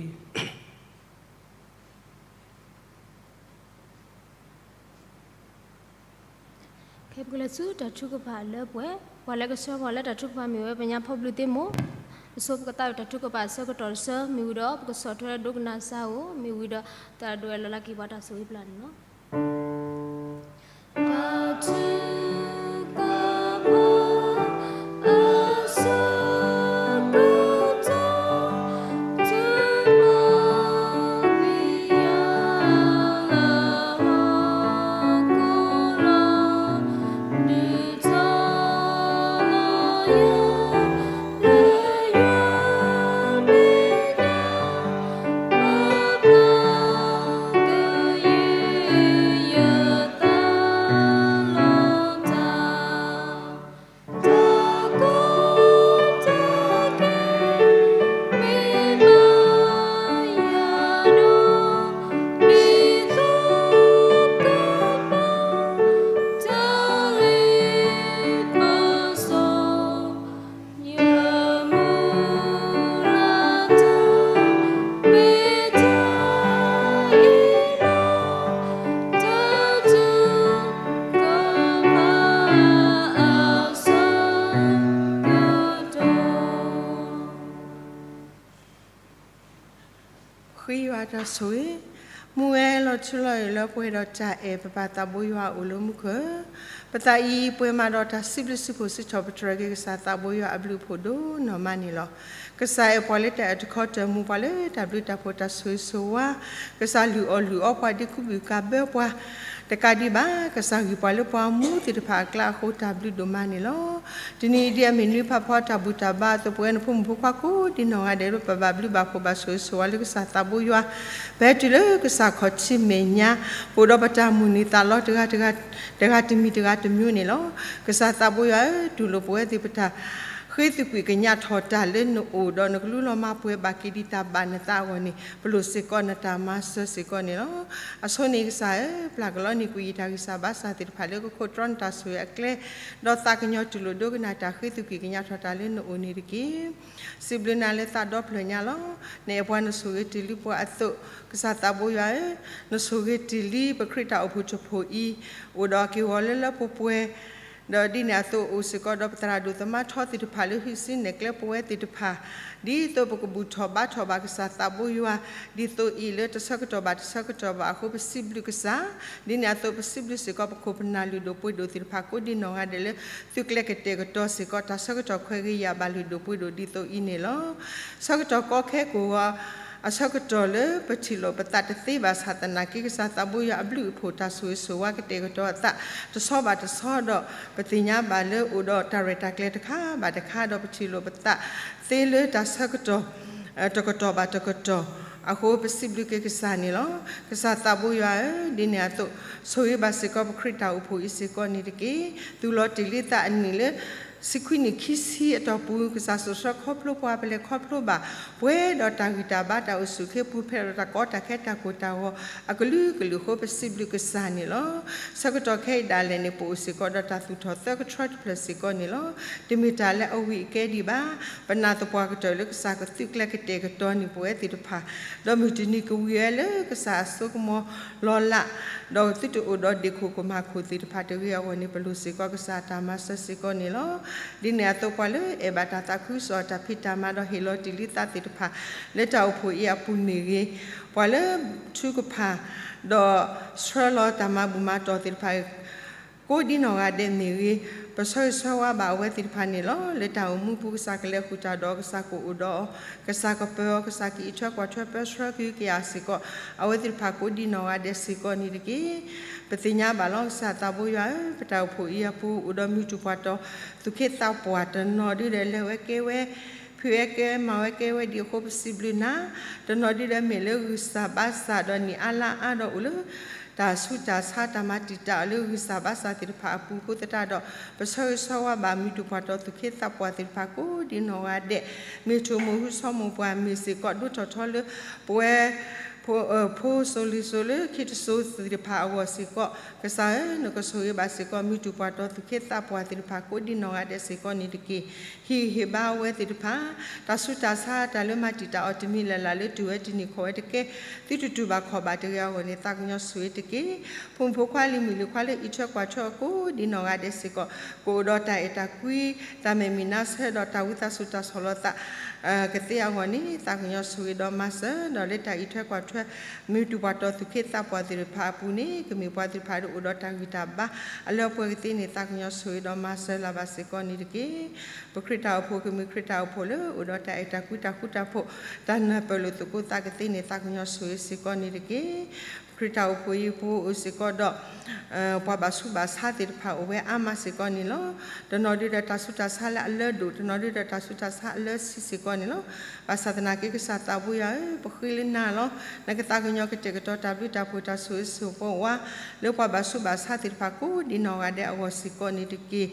ခဲပကလဲၤဆူတၢ်ထုကဖၣ်လၢပှဲၤ, ပှၤလၢကဆှၢပှၤလၢတၢ်ထုကဖၣ်မ့ၢ်ဝဲ ပညါဖီဘျုးသ့ၣ်မိၢ်, အဆိပကသးဝံၣ်တၢ်ထုကဖၣ်အဆၢကတီၢ်တဆၢ မ့ၢ်ဝံၤဒီး ပကဆီၣ်ထွဲဒိကနၣ်စၢ်ဧိၤ မ့ၢ်ဝံၤဒီး သရၣ်ဒိၣ်အဲၣ်လီၤလၢက့ၤပှၤတၢ်ဆိၣ်ဂ့ၤပျၢ်န့ၣ်လီၤ. တၢ်ထုကဖၣ် အဆၢကတီၢ် တၢ်မၤန့ၢ်ယၤလၢ ဟီၣ်ခိၣ်လီၤ ဒုးထီၣ်လီၤယၤ လၢယွၤမဲာ်ညါ ပာ်ဖျါကယုၢ်ယသးလီၤတၢ် တၢ်ကီတၢ်ခဲ မ့ၢ်ဘၣ်ယၤဒီး ဒ်သိးကပာ် တၢ်လ့ပစီ ဃ့ယွၤတၢ်ဆိၣ်ဂ့ၤ, မူဝဲလီၤထူလီၤယိာ်လၢပှဲၤဒီးတၢ်အဲၣ်ပပၢ်သးဘိယွၤအိၣ်လၢမူခိၣ်, ပသးအံၤပှဲၤမးဒီးတၢ်စံးဘျုးစံးဖှိၣ်စံးထီၣ်ပတြၢၤက့ၤ ကစၢ်သးဘိယွၤအဘျုးအဖှိၣ်ဒိၣ်နီၢ်မးန့ၣ်လီၤ. ကစၢ်အဲၣ်ပှၤလၢတၢ်အဲၣ်တခီတၢ်မူပှၤလၢတၢ်ဘျုးတၢ်ဖှိၣ်တၢ်ဆိၣ်ဂ့ၤဆိၣ်ဝါ, ကစၢ်လုၢ်အီၣ်လုၢ်အီပှၤဒ်ကူဘုၣ်ကးဘၢပှၤ တကးဒံးဘၣ် ကစၢ်ဂံၢ်ပှၤလၢပှၤမူသ့ၣ်တဖၣ်အကျါအဃိ တၢ်ဘျုးဒိၣ်မးန့ၣ်လီၤ. တနံၤအံၤဒ်အမ့ၢ်နွံဖးဖီတၢ်ဘူၣ်တၢ်ဘါအသိး ပဝဲနဖိမုၣ်ဖိခွါကိးဒံနီၢ်ဂၤဒဲးလၢ ပဘၣ်ဘျုးဘၣ်ဖှိၣ်ဘၣ်ဆိၣ်ဂ့ၤဆိၣ်ဝါလၢကစၢ်သးဘိယွၤ ပဟဲတုၤလၢကစၢ်ခီၣ်ထံးမဲာ်ညါ ပအိၣ်ဒီးပတၢ်မိၣ်န့ၢ်သးလီတဂၤတဂၤ တဂၤတမံၤတဂၤတမံၤန့ၣ်လီၤ. ကစၢ်သးဘိယွၤဧၢ, တူၢ်လိာ်ပဝဲသ့ၣ်ပတၢ် ဃ့သုးကွံာ်ကညးထီၣ်တၢ်လၢနအိၣ်ဒီးနကလူလီၤမၢ်ပှဲၤဘၣ်က့ၤဒံးတၢ်ဘၣ်နသးအဂီၢ်န့ၣ် ပလိၣ်စ့ၢ်ကီးနတၢ်မၤစၢၤစ့ၢ်ကီးန့ၣ်လီၤ. အဆိန့ၣ်ကစၢ်ဧၢ, ပျၢ်ကလီန့ၢ်ကွံာ်ယတၢ်ဂံၢ်စၢ်ဘါစၢ်သ့ၣ်တဖၣ်လၢကခိးတြီနတၢ်ဆိၣ်ဂ့ၤအကျဲ, ဒီးသးကညီၤတူၢ်လိာ်ဒိကနၣ်တၢ်ဃ့သုးကွံာ်ကညးထီၣ်တၢ်လၢနအိၣ်န့ၣ်တက့ၢ်. စံးဘျုးနၤလၢသးဒီဖျၢၣ်ညါလီၤ. နအဲၣ်ပှၤနဆိၣ်ဂ့ၤတ့ၢ်လံပှၤအသိး, ကစၢ်သးဘိယွၤဧၢ, နဆိၣ်ဂ့ၤတ့ၢ်လံပခရံာ်တၢ်အိၣ်ဖှိၣ်တဖှိၣ်အံၤ, အိၣ်ဒီးက့ၢ်ဂီၤလၢလၢပှဲၤပှဲၤ ဒီးဒ်န့ၣ်အသိးအိၣ်စ့ၢ်ကီးဒီးပသရၣ်ဒိၣ်သမါထီသ့ၣ်တဖၣ်လၢဟံးစုနဲၣ်ကျဲပဝဲသ့ၣ်တဖၣ်, ဒ်သိးပကဘူၣ်ထီၣ်ဘါထီၣ်ဘၣ်ကစၢ်သးဘိယွၤ, ဒ်သိးအံၤလၢတဆၢကတီၢ်ဘၣ်တဆၢကတီၢ်ဘၣ်အဃိ ပစံးဘျုးကစၢ်, ဒ်န့ၣ်အသိးပစံးဘျုးစ့ၢ်ကီးပခိၣ်ပနၢ်လုၢ်ဒိၣ်ပှ့ၤဒိၣ်သ့ၣ်တဖၣ်ကိးဒံနီၢ်ဂၤဒဲးလၢ သုကျဲကတဲာ်ကတီၤစ့ၢ်ကီးတၢ်ဆၢကတီၢ်ခွဲးဂ့ၤယာ်ဘၣ်လုၢ်ဒိၣ်ပှ့ၤဒိၣ်ဒ်သိးအံၤန့ၣ်လီၤ. ဆၢကတီၢ်ကီခဲကိၢ်ဂီၤ အဆၢကတီၢ်လၢပထံၣ်လိာ်ပသးတသ့ဘၣ်ဆၣ်သနာ်က့ ကစၢ်သးဘိယွၤအဘျုးအဖှိၣ်တၢ်ဆိၣ်ဂ့ၤဆိၣ်ဝါကတဲာ်ကတီၤအသး တဆီဘၣ်တဆီဒီး ပသ့ၣ်ညါဘၣ်လၢအိၣ်ဒီးတၢ်ရဲၣ်တၢ်ကျဲၤတခါဘၣ်တခါဒီး ပထံၣ်လိာ်ပသးသ့လၢတၢ်ဆၢကတီၢ် တကတီၢ်ဘၣ်တကတီၢ်အဃိ ပစံးဘျုးက့ၤကစၢ်န့ၣ်လီၤ. ကစၢ်သးဘိယွၤဧၢ, ဒ်န့ၣ်အသိး ဆိၣ်ဂ့ၤဘၣ်စ့ၢ်ကီးပခရံာ်တၢ်အိၣ်ဖှိၣ်အံၤစ့ၢ်ကီးန့ၣ်တက့ၢ်. သူၣ်လီၤတ့ၢ်လံသးအနံၣ်လၢ ဆံခွံနံၣ်ခံဆံအတီၢ်ပူၤ ကစၢ်စိာ်ဆှၢခီဖျိပှၤ ပလဲၤခီဖျိဘၣ်ပှၤဒီးတၢ်ဂံၢ်တၢ်ဘါတၢ်အိၣ်ဆူၣ်ခ့ပူၤဖဲဒီးတၢ်ကီတၢ်ခဲတၢ်ကိၢ်တၢ်ဂီၤအကလုာ်ကလုာ်အဃိ ပစံးဘျုးကစၢ်န့ၣ်လီၤ. ဆၢကတီၢ်ခဲအံၤဒၣ်လဲာ်န့ၣ် ပအိၣ်စ့ၢ်ကီးဒီးတၢ်သူၣ်ထီၣ်သၢကထြၢတဖျၢၣ်စ့ၢ်ကီးန့ၣ်လီၤ. တမ့ၢ်တၢ်လၢအဝံၤအကဲဒံးဘၣ်. ပနာ်သပှၢ်ကတၢၢ်လၢကစၢ်ကသုးကျဲၤကတဲာ်ကတီၤန့ၢ်ပဝဲသ့ၣ်တဖၣ်, ဒီးမုၢ်တနံၤကဝံၤဝဲလၢကစၢ်အစိကမီၤလီၤလး, ဒီးသုတအိၣ်ဒီးဒ့ၣ်ခိၣ်ကမၣ်ခိၣ်သ့ၣ်တဖၣ်တဂ့ၤအဂီၢ်န့ၣ် ပလိၣ်စ့ၢ်ကီးကစၢ်တၢ်မၤစၢၤစ့ၢ်ကီးန့ၣ်လီၤ. ဒ်န့ၣ်အသိးပှၤလၢအဲၣ်ဘၣ်တၢ်သးခုကစီၣ်တၢ်ဖံးတၢ်မၤဒီးဟ့ၣ်လီၤတ့ၢ်လံသးသ့ၣ်တဖၣ် လၢတၢ်အိၣ်ဖှိၣ်အံၤအပူၤမ့ၢ်ဂ့ၤ, ပှၤလၢထုကဖၣ် ဒီးဆှၢလီၤတၢ်မၤဘူၣ်မၤတီၢ်သ့ၣ်တဖၣ် ကိးဒံနီၢ်ဂၤဒဲးမ့ၢ်ဂ့ၤ, ပဆၢဂ့ၤဆၢဝါဘၣ်အဝဲသ့ၣ်တဖၣ်န့ၣ်လီၤ. လၢတၢ်အိၣ်မူပူၤ ကစၢ်ကလဲၤဃုာ်တၢ်ဒီး ကစၢ်ကအိၣ်ဒီးအီၤ, ကစၢ်ကပၢၤအီၤ, ကစၢ်ကအံးထွဲကွၢ်ထွဲပၢဆှၢကဟုကယာ်စ့ၢ်ကီး အဝဲသ့ၣ်တဖၣ်ကိးဒံနီၢ်ဂၤဒဲးစ့ၢ်ကီးန့ၣ်တက့ၢ်. ပသ့ၣ်ညါဘၣ်လီၤ ကစၢ်သးဘိယွၤဧၢ, ပတၢ်အိၣ်ဖှိၣ်အံၤအပူၤ အိၣ်ဒီးမုၢ်တူၢ်ပှၢ်တီၤ သူၣ်ခ့သးပှၢ်တနီၤဒုဒီးလဲၤဝဲကဲဝဲ ဖံးဝဲကဲမၤဝဲကဲဝဲဒ်အဃိ ပစံးဘျုးနၤ, တနီၤဒုဒီးမ့ၢ်လၢဂံၢ်စၢ်ဘါစၢ်ဒီးနံၣ်အါလါအါဒီးအိၣ်လၢ တၢ်ဆူးတၢ်ဆါတၢ်မၤတံာ်တာ်အီၤလၢဂံၢ်စၢ်ဘါစၢ်သ့ၣ်တဖၣ်အပူၤအဃိသတးဒီး ပဆၢဂ့ၤဆၢဝါဘၣ်မုၢ်တူၢ်ပှၢ်တီၤသူၣ်ခ့သးပှၢ်သ့ၣ်တဖၣ်ကိးဒံနီၢ်ဂၤဒဲး, မ့ၢ်ထိၣ်မိၢ်ဟုဆီမိၢ်ပှၢ်မ့ၢ်စ့ၢ်ကီး ဒိၣ်ထီၣ်ထီလၢပဝဲ ဖိ ဖိစိၤလံၤစိၤလၢခံတစိၤသ့ၣ်တဖၣ်အဂီၢ်စ့ၢ်ကီး, ကစၢ်ဧၢ, နကဆိၣ်ဂ့ၤဘၣ်စ့ၢ်ကီး မုၢ်တူၢ်ပှၢ်တီၤသူၣ်ခ့သးပှၢ်သ့ၣ်တဖၣ်ကိးဒံနီၢ်ဂၤဒဲးစ့ၢ်ကီးန့ၣ်တက့ၢ်. ဟ့ၣ်ဂံၢ်ဟ့ၣ်ဘါအဝဲသ့ၣ်တဖၣ်, တၢ်ဆူးတၢ်ဆါတၢ်လၢမၤတံာ်တာ်အီၤတမံၤလၢ်လၢ်လၢတုၤဝဲတနံၤခီၣ်ဝဲတကဲ သုတတူၢ်ဘၣ်ခီၣ်ဘၣ်တဂ့ၤအဂီၢ်န့ၣ် သးကညီၤဆိၣ်ဂ့ၤတက့ၢ်. ဖိမုၣ်ဖိခွါလံၤမုၣ်လံၤခွါလၢအံးထွဲကွၢ်ထွဲအီၤကိးဒံနီၢ်ဂၤဒဲးစ့ၢ်ကီး, ကအိၣ်ဒီးတၢ်အဲၣ်တၢ်ကွံ, တၢ်မဲာ်မံၤနါဆၢဒီးတၢ်ဝံသးစူၤတၢ်ဆီၣ်လီၤသး ကသ့အဂီၢ်န့ၣ် သးကညီၤဆိၣ်ဂ့ၤဒီးမၤစၢၤ, ဒီးလၢတၢ်အံးထွဲကွၢ်ထွဲ မုၢ်တူၢ်ပှၢ်တီၤသူၣ်ခ့သးပှၢ်သ့ၣ်တဖၣ်အပူၤန့ၣ် ကမ့ၢ်ပှၤသ့ၣ်တဖၣ်လၢအိၣ်ဒီးတၢ်ဂံၢ်တၢ်ဘါ အလၢအပှဲၤကသ့န့ၣ် သးကညီၤဆိၣ်ဂ့ၤဒီးမၤစၢၤလၢ်ဘၣ်စ့ၢ်ကီးန့ၣ်တက့ၢ်. ပခရံာ်တၢ်အိၣ်ဖှိၣ်ကမ့ၢ်ခရံာ်တၢ်အိၣ်ဖှိၣ်လၢအိၣ်ဒီးတၢ်အဲၣ်တၢ်ကွံတၢ်ဃူတၢ်ဖိး, တၢ်နၢ်ပၢၢ်လိာ်သကိးသးကသ့န့ၣ် သးကညီၤဆိၣ်ဂ့ၤစ့ၢ်ကီးန့ၣ်တက့ၢ်. ခရံာ်တၢ်အိၣ်ဖှိၣ်အံၤပူၤအိၣ်စ့ၢ်ကီးဒီး ပှၤဘၣ်ဆူးဘၣ်ဆါသ့ၣ်တဖၣ်အိၣ်ဝဲအါမးစ့ၢ်ကီးန့ၣ်လီၤ. တနီၤဒုဒီးတၢ်ဆူးတၢ်ဆါလၢအလၢဒိၣ်, တနီၤဒုဒီးတၢ်ဆူးတၢ်ဆါအလၢဆံးစ့ၢ်ကီးန့ၣ်လီၤ. ဘၣ်ဆၣ်သနာ်က့ ကစၢ်သးဘိယွၤဧၢ, ပဃ့လၢနၤလီၤ. နကသးကညီၤကတဲာ်ကတီၤတၢ်ဘျုးတၢ်ဖှိၣ်တၢ်ဆိၣ်ဂ့ၤဆိၣ်ဝါ လၢပှၤဘၣ်ဆူးဘၣ်ဆါသ့ၣ်တဖၣ်ကိးဒံနီၢ်ဂၤဒဲးအဂီၢ်စ့ၢ်ကီးန့ၣ်တက့ၢ်.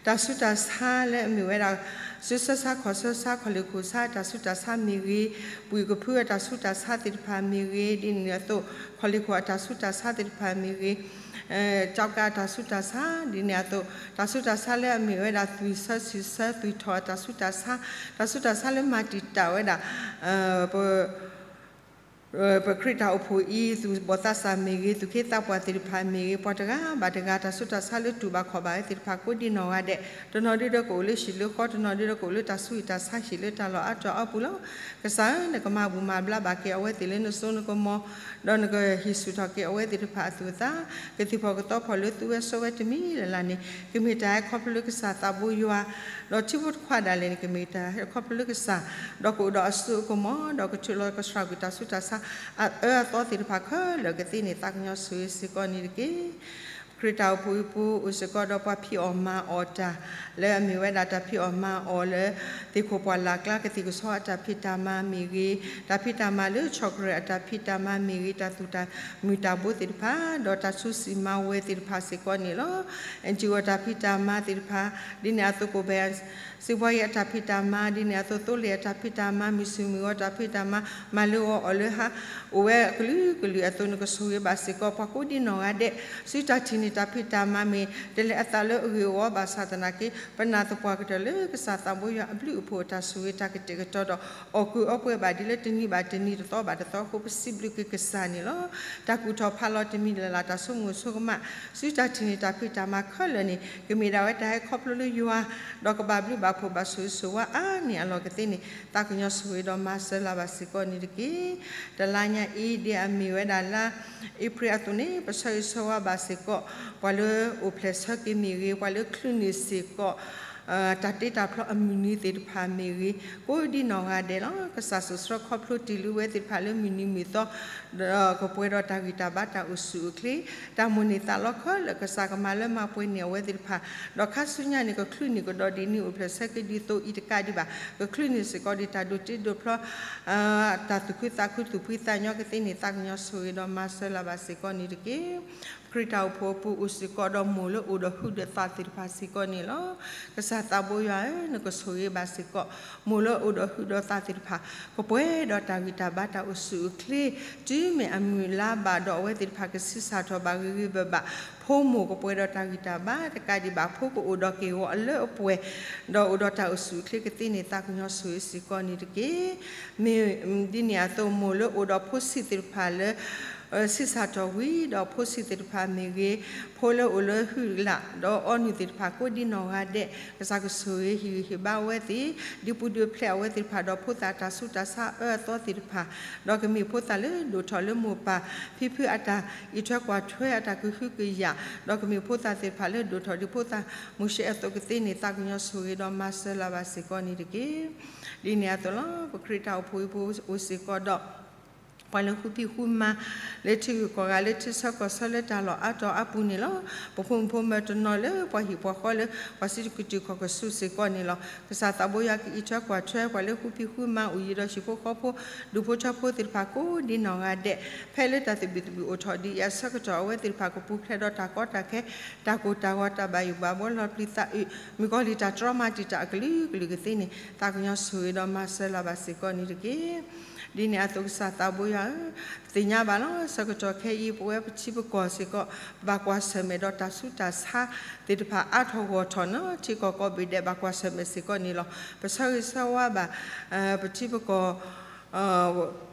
တၢ်ဆူးတၢ်ဆါလၢအမ့ၢ်ဝဲဒၣ် စုဆၢဆါခီၣ်ဆၢဆါ ခီၣ်လ့ၢ်ခိၣ်ဆါတၢ်ဆူးတၢ်ဆါမ့ၢ်ဂ့ၤ, ပှၤကဖုအတၢ်ဆူးတၢ်ဆါသ့ၣ်တဖၣ်မ့ၢ်ဂ့ၤ, ဒ်န့ၣ်အသိး ခီၣ်လ့ၢ်ခိၣ်အတၢ်ဆူးတၢ်ဆါသ့ၣ်တဖၣ်မ့ၢ်ဂ့ၤ, ကၠီကၤအတၢ်ဆူးတၢ်ဆါ ဒ်န့ၣ်အသိး တၢ်ဆူးတၢ်ဆါလၢအမ့ၢ်ဝဲဒၣ် သွံၣ်ဆၢဆံၣ်ဆၢ သွံၣ်ထီၣ်အတၢ်ဆူးတၢ်ဆါ, တၢ်ဆူးတၢ်ဆါလၢမၤတံာ်တာ်ဝဲဒၣ် ပ ပခရံာ်တၢ်အိၣ်ဖှိၣ်အံၤ သူၣ်ဘီၣ်သးစၢ်မ့ၢ်ဂ့ၤ, သူၣ်က့သးပှၢ်သ့ၣ်တဖၣ်မ့ၢ်ဂ့ၤ, ပှၤတဂၤဘၣ်တဂၤ တၢ်ဆူးတၢ်ဆါလၢတူၢ်ဘၣ်ခီၣ်ဘၣ်ဝဲသ့ၣ်တဖၣ် ကိးဒံနီၢ်ဂၤဒဲး, တနီၤဒုဒီးကအိၣ်လၢဟံၣ်လၢဃီ, တနီၤဒုဒီးကအိၣ်လၢတၢ်ဆူးတၢ်ဆါ ဟံၣ်လၢတၢ်လီၢ်အါတီၤအါပူၤလီၤ. ကစၢ်ဧၢ, နကမၤဘူၣ်မၤဘျါဘၣ်က့ၤအဝဲသ့ၣ်လၢနစိနကမီၤ, ဒီးနကဟ့ၣ်ဆူၣ်ထီၣ်က့ၤအဝဲသ့ၣ်တဖၣ်အသူၣ်အသး, ကသ့ၣ်ဖီၣ်ကသီဖီၣ်လၢသူဝဲစီဝဲတမံၤလၢ်လၢ်န့ၣ် ကမ့ၢ်တၢ်ဟဲခီဖျိလၢကစၢ်သးဘိယွၤ, ဒီးထံဖိတခွါဒၣ်လဲာ်န့ၣ် ကမ့ၢ်တၢ်ဟဲခီဖျိလၢကစၢ်, ဒီးကအိၣ်ဒီးအစိအကမီၤ, ဒီးကထုးလီၤကဆှၣ်ကွံာ်တၢ်ဆူးတၢ်ဆါ အအၢအသီသ့ၣ်တဖၣ်ခဲလၢာ်ကသ့န့ၣ် သးကညီၤဆိၣ်ဂ့ၤစ့ၢ်ကီးန့ၣ်တက့ၢ်. ခရံာ်တၢ်အိၣ်ဖှိၣ်အံၤပူၤ အိၣ်စ့ၢ်ကီးဒီးပှၤဖံးအီၣ်မၤအီၣ်တၢ်, လၢအမ့ၢ်ဝဲဒၣ်တၢ်ဖံးအီၣ်မၤအီၣ်လၢ သ့ၣ်ခိၣ်ပှၢ်လၢ်ကျါ ကသံၣ်ကဆီအတၢ်ဖံးတၢ်မၤမ့ၢ်ဂ့ၤ, တၢ်ဖံးတၢ်မၤလၢ chocolate အတၢ်ဖံးတၢ်မၤမ့ၢ်ဂ့ၤ, တၢ်သူၣ်တၢ်မုာ်တၢ်ဘိသ့ၣ်တဖၣ်, ဒီးတၢ်ဆူးစံၣ်မၤဝဲသ့ၣ်တဖၣ်စ့ၢ်ကီးန့ၣ်လီၤ. အၣ်ကၠံၣ်ဝီၣ်တၢ်ဖံးတၢ်မၤသ့ၣ်တဖၣ်, ဒ်န့ၣ်အသိးကိၣ်ဘဲၣ် စံးဘှီယဲအတၢ်ဖံးတၢ်မၤ, ဒ်န့ၣ်အသိးသိလ့ၣ်အတၢ်ဖံးတၢ်မၤ, မုၢ်ဆူၣ်မုၢ်ဂီၤတၢ်ဖံးတၢ်မၤ, မၤလၢဂီၤအီၣ်လၢဟါ, အိၣ်ဝဲအကလုာ်ကလုာ်အသိး နကဆိၣ်ဂ့ၤဘၣ်စ့ၢ်ကီး ပှၤကိးဒံနီၢ်ဂၤဒဲး, စုတၢ်ထံၣ်န့ၢ်တၢ်ဖံးတၢ်မၤမ့ၢ်တလဲၤအသးလၢအဂ့ၢ်အဂီၢ်ဘၣ်ဆၣ်သနာ်က့ ပနၢ်သပှၢ်ကတၢၢ်လၢကစၢ်သးဘိယွၤအဘျုးအဖှိၣ်အတၢ်ဆိၣ်ဂ့ၤတၢ်ကတဲာ်ကတီၤဒီး အီၣ်ကုၢ်အီပှဲၤဘၣ်ဒ်လၢတနံၤဘၣ်တနံၤ တသီဘၣ်တသီအဃိ ပစံးဘျုးက့ၤကစၢ်န့ၣ်လီၤ. တၢ်ကူၣ်ထီၣ်ဖးလီၤတမံၤလၢ်လၢ် တၢ်ဆိကမိၣ်ဆိကမး စုတၢ်ထံၣ်န့ၢ်တၢ်ဖံးတၢ်မၤခဲလၢာ်န့ၣ် ကမ့ၢ်ဒၣ်ဝဲတၢ်ဟဲခီဖျိလၢယွၤ, ဒီးကဘၣ်ဘျုးဘၣ်ဖှိၣ်ဘၣ်ဆိၣ်ဂ့ၤဆိၣ်ဝါအါန့ၢ်အလီၢ်ကသ့န့ၣ် သးကညီၤဆိၣ်ဂ့ၤဒီးမၤစၢၤလၢ်ဘၣ်စ့ၢ်ကီးန့ၣ်တက့ၢ်. တလါညါအံၤ ဒ်အမ့ၢ်ဝဲဒၣ်လါအ့ဖြ့ၣ်အသိးန့ၣ် ပဆၢဂ့ၤဆၢဝါဘၣ်စ့ၢ်ကီး ပှၤလၢအိၣ်ဖျဲၣ်ဆၢက့ၤမ့ၢ်ဂ့ၤ, ပှၤလၢချုးန့ၢ်စ့ၢ်ကီး တၢ်တ့တၢ်ဖျီအမုၢ်နံၤသ့ၣ်တဖၣ်မ့ၢ်ဂ့ၤ, ကိးဒံနီၢ်ဂၤဒဲးလီၤ. ကစၢ်စိၣ်ဆှၢခီဖျိတ့ၢ်လံဝဲသ့ၣ်တဖၣ်လၢမုၢ်နံၤမုၢ်သီ ဒီးကပှဲၤဒီးတၢ်ဂံၢ်တၢ်ဘါတၢ်အိၣ်ဆူၣ်အိၣ်ချ့, တၢ်မိၣ်န့ၢ်သးလီခဲလၢာ် ကစၢ်ကမၤလၢမၤပှဲၤန့ၢ်အဝဲသ့ၣ်တဖၣ်, ဒီးခါဆူညါန့ၣ် ကချုးန့ၢ်ကဒီးဒ်န့ၣ်အိၣ်ဖျဲၣ်ဆၢက့ၤဒ်သိးအံၤတကးဒံးဘၣ်, ကချုးန့ၢ်စ့ၢ်ကီးဒ်တၢ်ဒိးတ့ဒိးဖျီ တၢ်သူၣ်ခုသးခု သူၣ်ဖှံသးညီကသ့န့ၣ် သးကညီၤဆိၣ်ဂ့ၤဒီးမၤစၢၤလၢ်ဘၣ်စ့ၢ်ကီးန့ၣ်တက့ၢ်. ခရံာ်တၢ်အိၣ်ဖှိၣ်အပူၤအိၣ်စ့ၢ်ကီးဒီးမိၢ်လၢအိၣ်ဒီးဟုဒီးသးသ့ၣ်တဖၣ်စ့ၢ်ကီးန့ၣ်လီၤ. ကစၢ်သးဘိယွၤဧၢ, နကဆိၣ်ဂ့ၤဘၣ်စ့ၢ်ကီး မိၢ်လၢအိၣ်ဒီးဟုဒီးသးသ့ၣ်တဖၣ် ကပှဲၤဒီးတၢ်ဂံၢ်တၢ်ဘါတၢ်အိၣ်ဆူၣ်အိၣ်ချ့, တုၤမ့ၢ်အမုၢ်လါဘၣ်ဒီးအဝဲသ့ၣ်တဖၣ်ကဆံးစၢ်ထီၣ်ဘၣ်ဂ့ၤဂ့ၤဘၣ်ဘၣ်, ဖိမိၢ်ကပှဲၤဒီးတၢ်ဂံၢ်တၢ်ဘါတကးဒံးဘၣ်, ဖိကအိၣ်ဒီးက့ၢ်ဂီၤအလၢအပှဲၤ ဒီးအိၣ်ဒီးတၢ်အိၣ်ဆူၣ်အိၣ်ချ့ကသ့န့ၣ် သးကညီၤဆိၣ်ဂ့ၤစ့ၢ်ကီးန့ၣ်တက့ၢ်. မ့ၢ်ဒ်န့ၣ်အသိး မိၢ်လၢအိၣ်ဒီးဖိဆံးသ့ၣ်တဖၣ်လၢ ဆံးစၢ်ထီၣ်ဝံၤဒီးဖိဆံးသ့ၣ်တဖၣ်မ့ၢ်ဂ့ၤ, ဖိလၢအိၣ်လၢဟုလၢ်ဒီးအီနုၢ်သ့ၣ်တဖၣ် ကိးဒံနီၢ်ဂၤဒဲး, ကစၢ်ကဆိၣ်ဂ့ၤဟ့ၣ်ဂံၢ်ဟ့ၣ်ဘါဝဲသ့ၣ်, ဒုးပူၤဒုးဖျဲးအဝဲသ့ၣ်တဖၣ်ဒီးဖိသၣ်အတၢ်ဆူးတၢ်ဆါအၢအသီသ့ၣ်တဖၣ်, ဒီးကမ့ၢ်ဖိသၣ်လၢဒိၣ်ထီၣ်လၢမိၢ်ပၢ်ဖံဖုအတၢ်အံးထွဲကွၢ်ထွဲအတၢ်ကဟုကယာ်, ဒီးကမ့ၢ်ဖိသၣ်သ့ၣ်တဖၣ်လၢဒိၣ်ထီၣ်ဒ်ဖိသၣ်မုၢ်ရှဲအသိးကသ့န့ၣ် သးကညီၤဆိၣ်ဂ့ၤဒီးမၤစၢၤလၢ်ဘၣ်စ့ၢ်ကီးန့ၣ်တက့ၢ်. ဒ်န့ၣ်အသိးလီၤ. ပခရံာ်တၢ်အိၣ်ဖှိၣ်အံၤပူၤအိၣ်စ့ၢ်ကီးဒီး ပှၤလၢဃုဖံးဃုမၤ လၢထံဂုၤကီၢ်ဂၤ လၢထံဆၢကီၢ်ဆၢလၢတၢ်လီၢ်အါတီၤအါပူၤန့ၣ်လီၤ. ပဖိမုၣ်ဖိမၢၤတနီၤလၢပှၤဟံၣ်ပှၤဃီလၢ ပှၤစံးကတုၢ်ခီၣ်ကဆူးစ့ၢ်ကီးန့ၣ်လီၤ. ကစၢ်သးဘိယွၤကအံးထွဲကွၢ်ထွဲ ပှၤလၢဃုဖံးဃုမၤအိၣ်ယံၤဒီးဟံၣ်ဖိဃီဖိ ဒူၣ်ဖိထၢဖိသ့ၣ်တဖၣ်ကိးဒံနီၢ်ဂၤဒဲး, ဖဲလၢတၢ်သဘံၣ်သဘုၣ်အိၣ်ထီၣ်ဒ်အံၤအဆၢကတီၢ် အဝဲသ့ၣ်တဖၣ်ကပူၤဖျဲးဒီးတၢ်ကီတၢ်ခဲ တၢ်ကိၢ်တၢ်ဂီၤ တၢ်ဘၣ်ယိၣ်ဘၣ်ဘှီ လီၤပျံၤသးအုး မုၣ်ကီၤလံၢ်တၢ်တြီမၤတံာ်တာ်အကလုာ်ကလုာ်ကသ့န့ၣ် သးကညီၤဆိၣ်ဂ့ၤဒီးမၤစၢၤလၢ်ဘၣ်စ့ၢ်ကီးန့ၣ်တက့ၢ်. ဒ်န့ၣ်အသိးကစၢ်သးဘိယွၤဧၢ, သ့ၣ်ညါဘၣ်လီၤ. ဆၢကတီၢ်ခဲအံၤ ပဝဲပထံပကီၢ်စ့ၢ်ကီး ဘၣ်ကွၢ်ဆၢၣ်မဲာ်ဒီးတၢ်ဆူးတၢ်ဆါသ့ၣ်တဖၣ်အါထီၣ်ဂီၢ်ထီၣ်န့ၣ် ထံကီၢ်ကိးဘ့ၣ်ဒဲးဘၣ်ကွၢ်ဆၢၣ်မဲာ်စ့ၢ်ကီးန့ၣ်လီၤ. ပဆၢဂ့ၤဆၢဝါဘၣ် ပထံပကီၢ်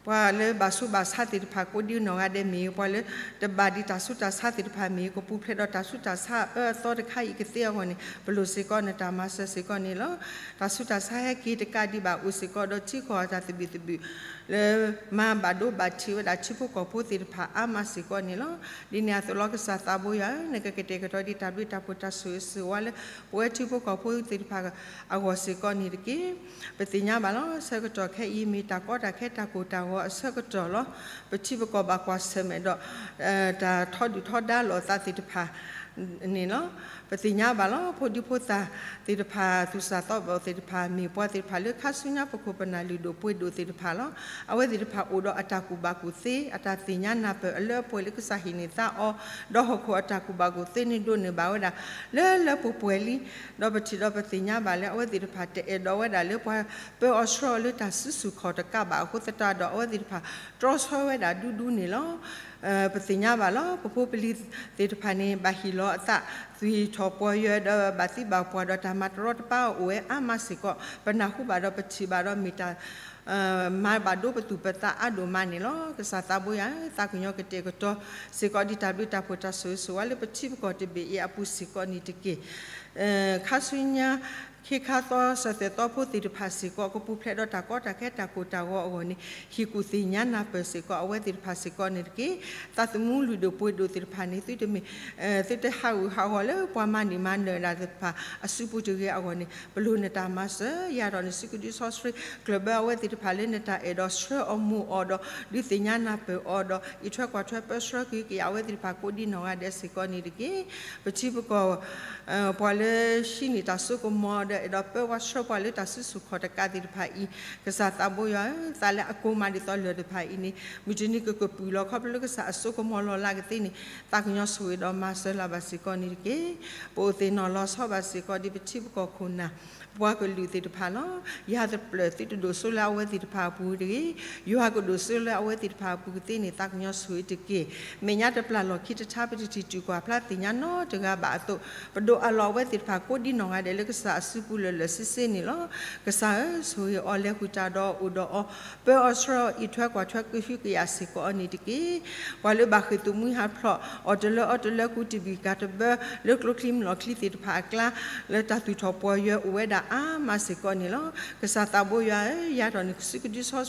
ပှၤလၢဘၣ်ဆူးဘၣ်ဆါသ့ၣ်တဖၣ်ကိးဒံနီၢ်ဂၤဒဲးမ့ၢ်ဂ့ၤ, ပှၤလၢတဘၣ်ဒံးတၢ်ဆူးတၢ်ဆါသ့ၣ်တဖၣ်မ့ၢ်ဂ့ၤ, ကပူၤဖျဲးဒီးတၢ်ဆူးတၢ်ဆါအအၢအသီတခါအံၤကသ့အဂီၢ်န့ၣ် ပလိၣ်စ့ၢ်ကီးနတၢ်မၤစၢၤစ့ၢ်ကီးန့ၣ်လီၤ. တၢ်ဆူးတၢ်ဆါဟဲက့ၤတကးဒံးဘၣ် အိၣ်စ့ၢ်ကီးဒီးထံကီၢ်တၢ်သဘံၣ်သဘုၣ် လၢမၤဘၣ်ဒိဘၣ်ထံးဝဲဒၣ်ထံဖိကီၢ်ဖိသ့ၣ်တဖၣ်အါမးစ့ၢ်ကီးန့ၣ်လီၤ. ဒ်န့ၣ်အသိးလီၤ ကစၢ်သးဘိယွၤဧၢ, နကကတဲာ်ကတီၤဒံးတၢ်ဘျုးတၢ်ဖှိၣ်တၢ်ဆိၣ်ဂ့ၤဆိၣ်ဝါလၢ ပဝဲထံဖိကီၢ်ဖိသ့ၣ်တဖၣ်အဂီၢ်စ့ၢ်ကီးန့ၣ်တက့ၢ်. ပသ့ၣ်ညါဘၣ်လီၤ. ဆၢကတီၢ်ခဲအံၤမ့ၢ်တၢ်ကီတၢ်ခဲတၢ်ကိၢ်တၢ်ဂီၤအဆၢကတီၢ်လီၤ. ပထံပကီၢ်ဘၣ်ကွၢ်ဆၢၣ်မဲာ်ဒီး တၢ်ထီဒုၣ်ထီဒါလိာ်သးသ့ၣ်တဖၣ်န့ၣ်လီၤ. ပသ့ၣ်ညါဘၣ်လီၤ. ဖိဒံဖိသၣ်သ့ၣ်တဖၣ် သူၣ်စၢ်သီဘီၣ်သ့ၣ်တဖၣ် မ့ၢ်ပှၤသ့ၣ်တဖၣ်လၢခါဆူညါပခိၣ်ပနၢ်လုၢ်ဒိၣ်ပှ့ၤဒိၣ်သ့ၣ်တဖၣ်လီၤ. အဝဲသ့ၣ်တဖၣ်အိၣ်ဒီးအတၢ်ကူၣ်ဘၣ်ကူၣ်သ့ အတၢ်သ့ၣ်ညါနၢ်ပၢၢ်အလၢအပှဲၤလၢကစၢ်ဟ့ၣ်န့ၢ်သါအီၤ, ဒီးဟီၣ်ခိၣ်အတၢ်ကူၣ်ဘၣ်ကူၣ်သ့န့ၣ်ဒိးန့ၢ်ဘၣ်ဝဲဒၣ် လၢလၢပှဲၤပှဲၤလံ. ဒီးပထံၣ်ဒီးပသ့ၣ်ညါဘၣ်လၢအဝဲသ့ၣ်တဖၣ်တအဲၣ်ဒိးဝဲဒၣ်လၢပှၤပၢအီၤဆှၢအီၤလၢတၢ်စုဆူၣ်ခီၣ်တကးဘၣ်အဃိသတးဒီး အဝဲသ့ၣ်တဖၣ်တြီဆၢဝဲဒၣ်ဒူဒူန့ၣ်လီၤ. ပသ့ၣ်ညါဘၣ်လီၤ. ပဖိပလံၤသ့ၣ်တဖၣ်န့ၣ် ဘၣ်ဟ့ၣ်လီၤအသး ဂံၢ်ထီၣ်ပီၢ်ယၢၤဒီးဘၣ်သံဘၣ်ပှၢ်ဒီးတၢ်မၤတရီတပါအိၣ်ဝဲအါမးစ့ၢ်ကီး, ပနၢ်ဟူဘၣ်ဒီးပထံၣ်ဘၣ်ဒီးမ့ၢ်တၢ် မၤဘၣ်ဒိပသူၣ်ပသးအါဒိၣ်မးန့ၣ်လီၤ. ကစၢ်သးဘိယွၤဧၢ, သးကညီၤကတဲာ်ကတီၤစ့ၢ်ကီးဒ်တၢ်ဘျုးတၢ်ဖှိၣ်တၢ်ဆိၣ်ဂ့ၤဆိၣ်ဝါလၢပထံပကီၢ်တဘ့ၣ်အံၤအပူၤစ့ၢ်ကီးန့ၣ်တက့ၢ်. ခါဆူညါ ခ့ခါသီစၢၤသွဲၣ်သီဖိသ့ၣ်တဖၣ်စ့ၢ်ကီး ကပူၤဖျဲးဒီးတၢ်ကီတၢ်ခဲတၢ်ကိၢ်တၢ်ဂီၤအဂီၢ်န့ၣ် ဟ့ၣ်ကူၣ်သ့ၣ်ညါနၢ်ပၢၢ်စ့ၢ်ကီးအဝဲသ့ၣ်တဖၣ်စ့ၢ်ကီးန့ၣ်တက့ၢ်. သးသမူလုၢ်ဒိၣ်ပှ့ၤဒိၣ်သ့ၣ်တဖၣ်န့ၣ် သုတမ့ၢ် သုတဟးဂူာ်ဟးဂီၤလၢပှၤမၤန့ၢ်မၤနၢၤဒၣ်သ့ၣ်တဖၣ်အစုပူၤတဂ့ၤအဂီၢ်န့ၣ် ပလိၣ်နတၢ်မၤစၢၤ, ယၤဒီးနစုကဒုစီဆှံ ကျၢၢ်ဘၢအဝဲသ့ၣ်တဖၣ်လၢနတၢ်အဲၣ်ဒိးဆှၢအီၤမူၤအီၤဒီး ဒုးသ့ၣ်ညါနၢ်ပၢၢ်အီၤဒီး အံးထွဲကွၢ်ထွဲပၢဆှၢကဟုကယာ်အဝဲသ့ၣ်တဖၣ်ကိးဒ်နီၢ်ဂၤဒဲးစ့ၢ်ကီးန့ၣ်တက့ၢ်. ပထံပကီၢ် ပှၤလၢဟံးန့ၢ်တၢ်စိကမီၤဒီး အဲၣ်ဒိးပၢဝဲဆှၢပှၤလၢတၢ်စုဆူၣ်ခီၣ်တကးသ့ၣ်တဖၣ်အံၤ, ကစၢ်သးဘိယွၤဧၢ, သးလၢအကိးမးဒ်သိးလၢၢ်တဖၣ်အံၤန့ၣ် မုၢ်တနံၤကကပုာ်လီၤခီဖျိလၢကစၢ်အစိကမီၤလီၤလးကသ့န့ၣ် သးကညီၤဆိၣ်ဂ့ၤဒီးမၤစၢၤလၢ်ဘၣ်စ့ၢ်ကီးန့ၣ်တက့ၢ်. ပအိၣ်သ့ၣ်နီၣ်လီၤဆီဘၣ်စ့ၢ်ကီးဒ်ပထံပကီၢ်ခိၣ်နၢ် ပှၤကလုာ်သ့ၣ်တဖၣ်လီၤ. ယၤတဖျၢၣ်သုတဒိၣ်စိလၢအဝဲသ့ၣ်တဖၣ်အပူၤတဂ့ၤ, ယွၤကဒိၣ်စိလၢအဝဲသ့ၣ်တဖၣ်အပူၤကသ့န့ၣ် သးကညီၤဆိၣ်ဂ့ၤတက့ၢ်. မဲာ်ညါတပျၢ်လီၢ်ခံတထါ ပတထံၣ်တူၢ်ကွၢ်ဖျါသ့ၣ်ညါနီတဂၤဘၣ်အသိး ပဒိးအးလီၤအဝဲသ့ၣ်တဖၣ်ကိးဒ်နီၢ်ဂၤဒဲးလၢကစၢ်အစုပူၤလၢာ်လၢာ်ဆ့ဆ့န့ၣ်လီၤ. ကစၢ်ဧၢ, ဆိၣ်ဂ့ၤအီၤ, လဲၤဃုာ်တၢ်ဒီးအိၣ်ဒီးအီၤ, ပၢအီၤဆှၢအီၤ, အံးထွဲကွၢ်ထွဲကဟုကယာ်စ့ၢ်ကီးအီၤန့ၣ်တက့ၢ်. ပှၤလၢဘၣ်ဃ့ၢ်သမူဟးဖျိး အီၣ်တလၢအီတလၢ ကူးတံၢ်ဘံၣ်ကၤတဘၢ လၢကျိချံမျိာ်ချံသ့ၣ်တဖၣ်အကျါ လၢတၢ်သူၣ်ထီၣ်ပီၢ်ယၢၤအိၣ်ဝဲဒၣ်အါမးစ့ၢ်ကီးန့ၣ်လီၤ. ကစၢ်သးဘိယွၤဧၢ, ယၤဒီးနစုကဒုစီဆှံ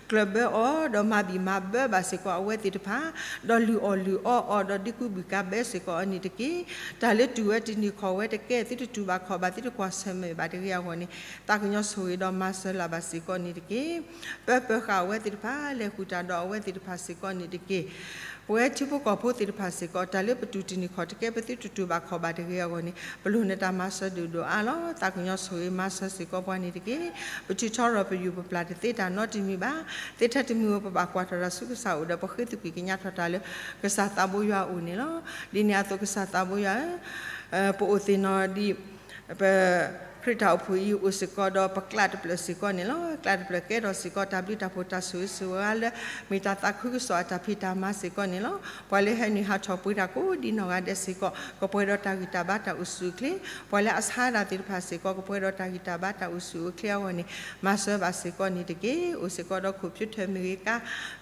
ကျၢၢ်ဘၢအီၤ ဒီးမၤဘံၣ်မၤဘၢဘၣ်စ့ၢ်ကီးအဝဲသ့ၣ်တဖၣ်, ဒီးလုၢ်အီၣ်လုၢ်အီအီၤ ဒီးဒုးကူးဘံၣ်ကၤဘၢစ့ၢ်ကီးအီၤန့ၣ်တက့ၢ်. တၢ်လၢတူၢ်ဝဲတန့ၢ်ခီၣ်ဝဲတကဲ သုတတူၢ်ဘၣ်ခီၣ်ဘၣ် သုတကွၢ်ဆၢၣ်မဲာ်ဘၣ်တဂ့ၤအဂီၢ်န့ၣ် သးကညီၤဆိၣ်ဂ့ၤဒီးမၤစၢၤလၢ်ဘၣ်စ့ၢ်ကီးန့ၣ်တက့ၢ်. ပၢပၢဃာ်အဝဲသ့ၣ်တဖၣ်, လဲၤဃုာ်တၢ်ဒီးအဝဲသ့ၣ်တဖၣ်စ့ၢ်ကီးန့ၣ်တက့ၢ်. ပဝဲထံဖိကီၢ်ဖိသ့ၣ်တဖၣ်စ့ၢ်ကီး တၢ်လၢပတူၢ်တန့ၢ်ခီၣ်တကဲ ပသုတတူၢ်ဘၣ်ခီၣ်ဘၣ်တဂ့ၤအဂီၢ်န့ၣ် ပလိၣ်နတၢ်မၤစၢၤဒိၣ်ဒိၣ်အါလီၤ. သးကညီၤဆိၣ်ဂ့ၤမၤစၢၤစ့ၢ်ကီးပှၤန့ၣ်တက့ၢ်. ပထုးထီရီၣ်ပယူၢ်ပပျၢ်တသ့တၢ်နီတမံၤဘၣ်. သ့ထဲတမံၤဧိၤ ပဘၣ်ကွၢ်ထီၣ်တၢ်ဆူကစၢ်အိၣ်ဒီး ပဃ့သကွံာ်ကညးထီၣ်တၢ်လၢ ကစၢ်သးဘိယွၤအအိၣ်န့ၣ်လီၤ. ဒ်န့ၣ်အသိးကစၢ်သးဘိယွၤဧၢ, ပအိၣ်သ့ၣ်နီၣ်ဒံး ပခရံာ်တၢ်အိၣ်ဖှိၣ်အံၤ အိၣ်စ့ၢ်ကီးဒီးပကျးတဖျၢၣ်စ့ၢ်ကီးန့ၣ်လီၤ. ကျးတဖျၢၣ်ကဲထီၣ်စ့ၢ်ကီး တၢ်ဘျုးတၢ်ဖှိၣ်တၢ်ဆိၣ်ဂ့ၤဆိၣ်ဝါလၢ မ့ၢ်တၢ်သးခုကစီၣ်အတၢ်ဖံးတၢ်မၤစ့ၢ်ကီးန့ၣ်လီၤ. ပှၤလၢဟဲနုာ်ဟးထီၣ်ပှ့ၤတၢ်ကိးဒ်နီၢ်ဂၤဒဲးစ့ၢ်ကီး ကပှဲၤဒီးတၢ်ဂံၢ်တၢ်ဘါတၢ်အိၣ်ဆူၣ်အိၣ်ချ့, ပှၤလၢအဆါဒၣ်သ့ၣ်တဖၣ်စ့ၢ်ကီး ကပှဲၤဒီးတၢ်ဂံၢ်တၢ်ဘါတၢ်အိၣ်ဆူၣ်အိၣ်ချ့အဂီၢ်န့ၣ် မၤစၢၤဘၣ်စ့ၢ်ကီးန့ၣ်တက့ၢ်. အိၣ်စ့ၢ်ကီးဒီးခိၣ်ဖၠိထၢၣ်မ့ၢ်ဂ့ၤ ကါ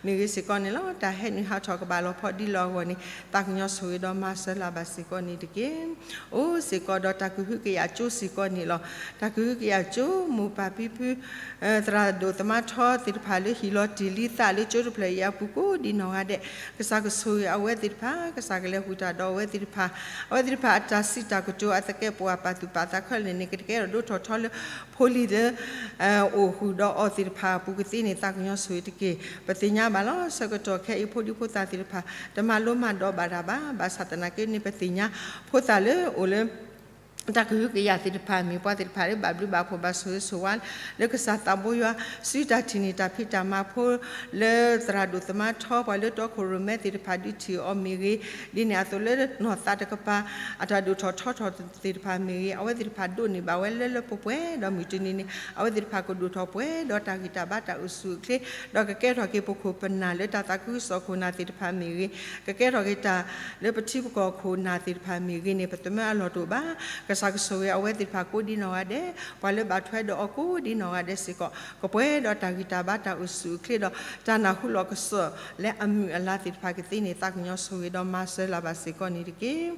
မ့ၢ်ဂ့ၤစ့ၢ်ကီးန့ၣ်လီၤ. တၢ်ဟဲနုာ်ဟးထီၣ်ကဘၣ်လီၤဖီဒ်လီၤအဂီၢ်န့ၣ် သးကညီၤဆိၣ်ဂ့ၤဒီးမၤစၢၤလၢ်ဘၣ်စ့ၢ်ကီးန့ၣ်တက့ၢ်. အိၣ်စ့ၢ်ကီးဒီးတၢ်ကဟုကယာ်ကၠိစ့ၢ်ကီးန့ၣ်လီၤ. တၢ်ကဟုကယာ်ကၠိ မိၢ်ပၢ်ဖံဖု သရၣ်ဒိၣ်သမါထီသ့ၣ်တဖၣ်လၢဟံၣ်လီၤတံၢ်လံသးလၢကၠိတဖျၢၣ်အံၤအပူၤကိးဒ်နီၢ်ဂၤဒဲး, ကစၢ်ကဆိၣ်ဂ့ၤအဝဲသ့ၣ်တဖၣ်, ကစၢ်ကလဲၤဃုာ်တၢ်ဒီးအဝဲသ့ၣ်တဖၣ်, အဝဲသ့ၣ်တဖၣ်အတၢ်စံးတၢ်ကတိၤအသကဲးပဝးပာ်သူၣ်ပာ်သးခဲလၢာ်န့ၣ် ကတကဲထီၣ်ဒိၣ်ထီၣ်ထီလၢ ဖိလံၤလၢ အိၣ်ဃုာ်ဒီးအီၤသ့ၣ်တဖၣ်အပူၤကသ့န့ၣ် သးကညီၤဆိၣ်ဂ့ၤတက့ၢ်. ပသ့ၣ်ညါဘၣ်လီၤ. ဆၢကတီၢ်ခဲအံၤဖိဒံဖိသၣ်သ့ၣ်တဖၣ် တမၤလိမၤဒိးဘၣ်တၢ်ဘၣ်. ဘၣ်ဆၣ်သနာ်က့န့ၣ် ပသ့ၣ်ညါ ဖိသၣ်လၢအိၣ်လၢ တၢ်ကဟုကယာ်သ့ၣ်တဖၣ်မ့ၢ်ပှၤသ့ၣ်တဖၣ်လၢဘၣ်ဘျုးဘၣ်ဖှိၣ်ဘၣ်ဆိၣ်ဂ့ၤဆိၣ်ဝါ လၢကစၢ်သးဘိယွၤ စုတၢ်ထံၣ်န့ၢ်တၢ်ဖံးတၢ်မၤဖိ လၢသရၣ်ဒိၣ်သမါထီ ပှၤလၢတီခိၣ်ရိၣ်မဲသ့ၣ်တဖၣ်ဒုးထံၣ်အီၤမ့ၢ်ဂ့ၤ, ဒ်န့ၣ်အသိးလၢနီၢ်သးတကပၤ အတၢ်ဒိၣ်ထီၣ်ထီထီၣ်သ့ၣ်တဖၣ်မ့ၢ်ဂ့ၤ, အဝဲသ့ၣ်တဖၣ်ဒိးန့ၢ်ဘၣ်ဝဲလၢလၢပှဲၤပှဲၤ ဒီးမုၢ်တနံၤန့ၣ် အဝဲသ့ၣ်တဖၣ်ကဒိၣ်ထီၣ်ပှဲၤဒီးတၢ်ဂံၢ်တၢ်ဘါတၢ်အိၣ်ဆူၣ်အိၣ်ချ့ ဒီးကကဲထီၣ်က့ၤပခိၣ်ပနၢ်လၢတၢ်သးခုကစီၣ်ခိၣ်နၢ်သ့ၣ်တဖၣ်မ့ၢ်ဂ့ၤ, ကကဲထီၣ်က့ၤတၢ်လၢပထံပကီၢ်ခိၣ်နၢ်သ့ၣ်တဖၣ်မ့ၢ်ဂ့ၤန့ၣ် ပသမၢအလီၢ်တအိၣ်ဘၣ်. ကစၢ်ကဆိၣ်ဂ့ၤအဝဲသ့ၣ်တဖၣ်ကိးဒ်နီၢ်ဂၤဒဲး, ပှၤလၢဘၣ်ထွဲဒီးအီၤကိးဒ်နီၢ်ဂၤဒဲးစ့ၢ်ကီး ကပှဲၤဒီးတၢ်ဂံၢ်တၢ်ဘါတၢ်အိၣ်ဆူၣ်အိၣ်ချ့ဒီး တၢ်နၢ်ဟူလီၤကစီၣ်လၢအမုာ်အလၤသ့ၣ်တဖၣ်ကသ့န့ၣ် သးကညီၤဆိၣ်ဂ့ၤဒီးမၤစၢၤလၢ်ဘၣ်စ့ၢ်ကီးန့ၣ်တက့ၢ်.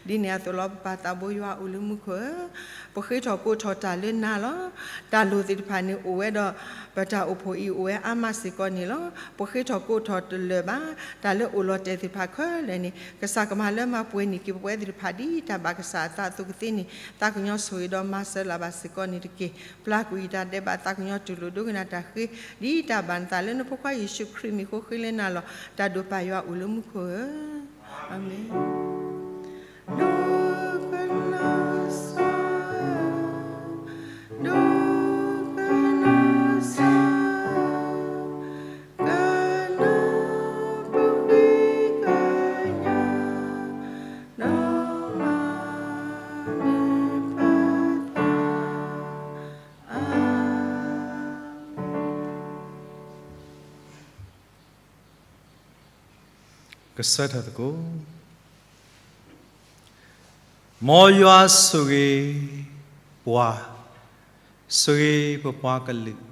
ဒ်န့ၣ်အသိးလီၤ ပပၢ်သးဘိယွၤအိၣ်လၢမူခိၣ်ဧၢ, ပဃ့ထီၣ်ကိးထီၣ်တၢ်လၢနၤလီၤ. တၢ်လိၣ်သ့ၣ်တဖၣ်န့ၣ်အိၣ်ဝဲဒီး ပတၢ်အိၣ်ဖှိၣ်အံၤအိၣ်ဝဲအါမးစ့ၢ်ကီးန့ၣ်လီၤ. ပဃ့ထီၣ်ကိးထီၣ်တလၢာ်ဘၣ်. တၢ်လၢအိၣ်လီၤတဲာ်သ့ၣ်တဖၣ်ခဲလၢာ်န့ၣ် ကစၢ်ကမၤလၢမၤပှဲၤန့ၢ်က့ၤပဝဲသ့ၣ်တဖၣ်ဒ်တၢ်ဘၣ်ကစၢ်အသးအသိးကသ့န့ၣ် သးကညီၤဆိၣ်ဂ့ၤဒီးမၤစၢၤလၢ်ဘၣ်စ့ၢ်ကီးန့ၣ်တက့ၢ်. ပျၢ်ကွံာ်ယတၢ်ဒဲးဘးသးကညီၤတူၢ်လိာ်ဒိကနၣ်တၢ်ဃ့ ဒ်တၢ်ဘၣ်နသးလၢနဖိခွါယ့ၣ်ၡူးခရံာ်မံၤဃိဃ့လၢနၤလီၤ. တၢ်ဒိၣ်ပၢ်ယွၤအိၣ်လၢမူခိၣ်ဧၢ, အၤမ့ၣ်. မ်ယွၤဆိၣ်ဂ့ၤပှၤ, ဆိၣ်ဂ့ၤပပှၤကလုာ်,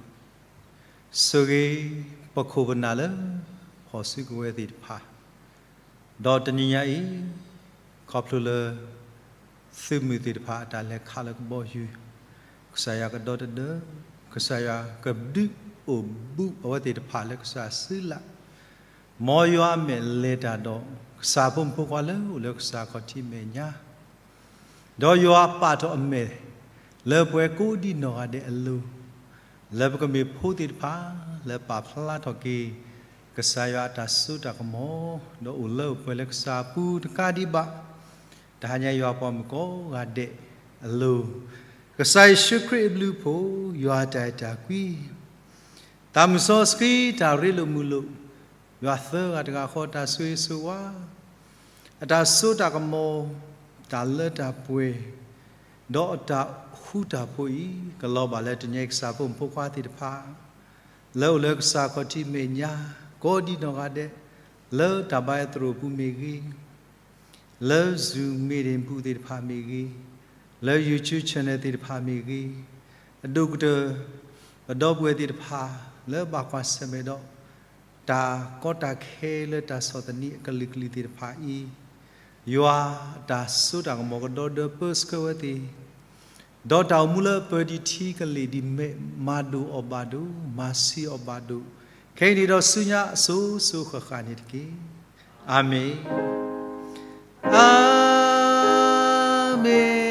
ဆိၣ်ဂ့ၤပခိၣ်ပနၢ်လၢဖီၣ်စုကဝဲၤသ့ၣ်တဖၣ်, ဒီးတနံၤညါအံၤ ခီဖျိလၢ သုးမုၢ်သ့ၣ်တဖၣ်အတၢ်လဲၤခးလၢကဘီယူၤ, ကစၢ်ယွၤကဒီသဒၢ, ကစၢ်ယွၤကဒုးအိၣ်ဘူးအဝဲသ့ၣ်တဖၣ်လၢကစၢ်စုလၢ်, မ်ယွၤအမဲာ်လဲၤတၢ်ဒီး ကစၢ်ဖိမုၣ်ဖိခွါလၢအိၣ်လၢကစၢ်ခီၣ်ထံးမဲာ်ညါ, ဒီးယွၤပာ်ထီၣ်အမဲာ် လၢပှၤကိးဒံနီၢ်ဂၤဒဲးအလိၤ, လၢပကမ့ၢ်ဖိသ့ၣ်တဖၣ် လၢပာ်ဖျါထီၣ်က့ၤ ကစၢ်ယွၤအတၢ်စိတၢ်ကမီၤ, ဒီးအိၣ်လၢအိၣ်ပှဲၤလၢကစၢ်အပူၤတကးဒံးဘၣ်, တဟါညါယွၤပှၤမုၣ်ကိးဂၤဒဲးအလိၤ, ကစၢ်ယ့ၣ်ၡူးခရံာ်အဘျုးအဖှိၣ် ယွၤအတၢ်အဲၣ်တၢ်ကွံ တၢ်မုၢ်စီဆှံ တၢ်ရ့လိာ်မုာ်လိာ်, ယွၤသၢဂၤတဂၤဃီ တၢ်ဆိၣ်ဂ့ၤဆိၣ်ဝါ, အတၢ်စိတၢ်ကမီၤ, တၢ်လၢတၢ်ပှဲၤ, ဒီးအတၢ်ဃူတၢ်ဖိးအံၤ ကလီၤဘၣ်လၢတနံၤအံၤ ကစၢ်ဖိမုၣ်ဖိခွါသ့ၣ်တဖၣ် လၢအိၣ်လၢကစၢ်ခီၣ်ထံးမဲာ်ညါ ကိးဒံနီၢ်ဂၤဒဲး, လၢတၢ်ဘါယွၤသရိာ်ပူၤမ့ၢ်ဂ့ၤ, လၢ Zoom meeting ပူၤသ့ၣ်တဖၣ်မ့ၢ်ဂ့ၤ, လၢ YouTube channel သ့ၣ်တဖၣ်မ့ၢ်ဂ့ၤ, အဒိၣ်ကတၢၢ် ပဒီပုၢ်ဝဲၢ်သ့ၣ်တဖၣ် လၢဘၣ်ကွၢ်ဆၢၣ်မဲာ်ဒီး တၢ်ကီတၢ်ခဲလၢတၢ်ဆီၣ်သနံးအကလုာ်ကလုာ်သ့ၣ်တဖၣ်အံၤ, ယွၤအတၢ်စိတၢ်ကမီၤကဒီဒီပၢဆှၢဝဲသ့ၣ် ဒီးတၢ်အိၣ်မူလၢပၢၤဒံးထံကလ့ၢ်ဒံးမဲာ် မၤဒိၣ်အီၤဘၣ်ဒိၣ်, မၤဆံးအီၤဘၣ်ဒိၣ်, ခဲအံၤန့ၣ်ဒီးဆူညါအစိၤစိၤဃၣ်ဃၣ်န့ၣ်တက့ၢ်. အၤမ့ၣ်, အၤမ့ၣ်.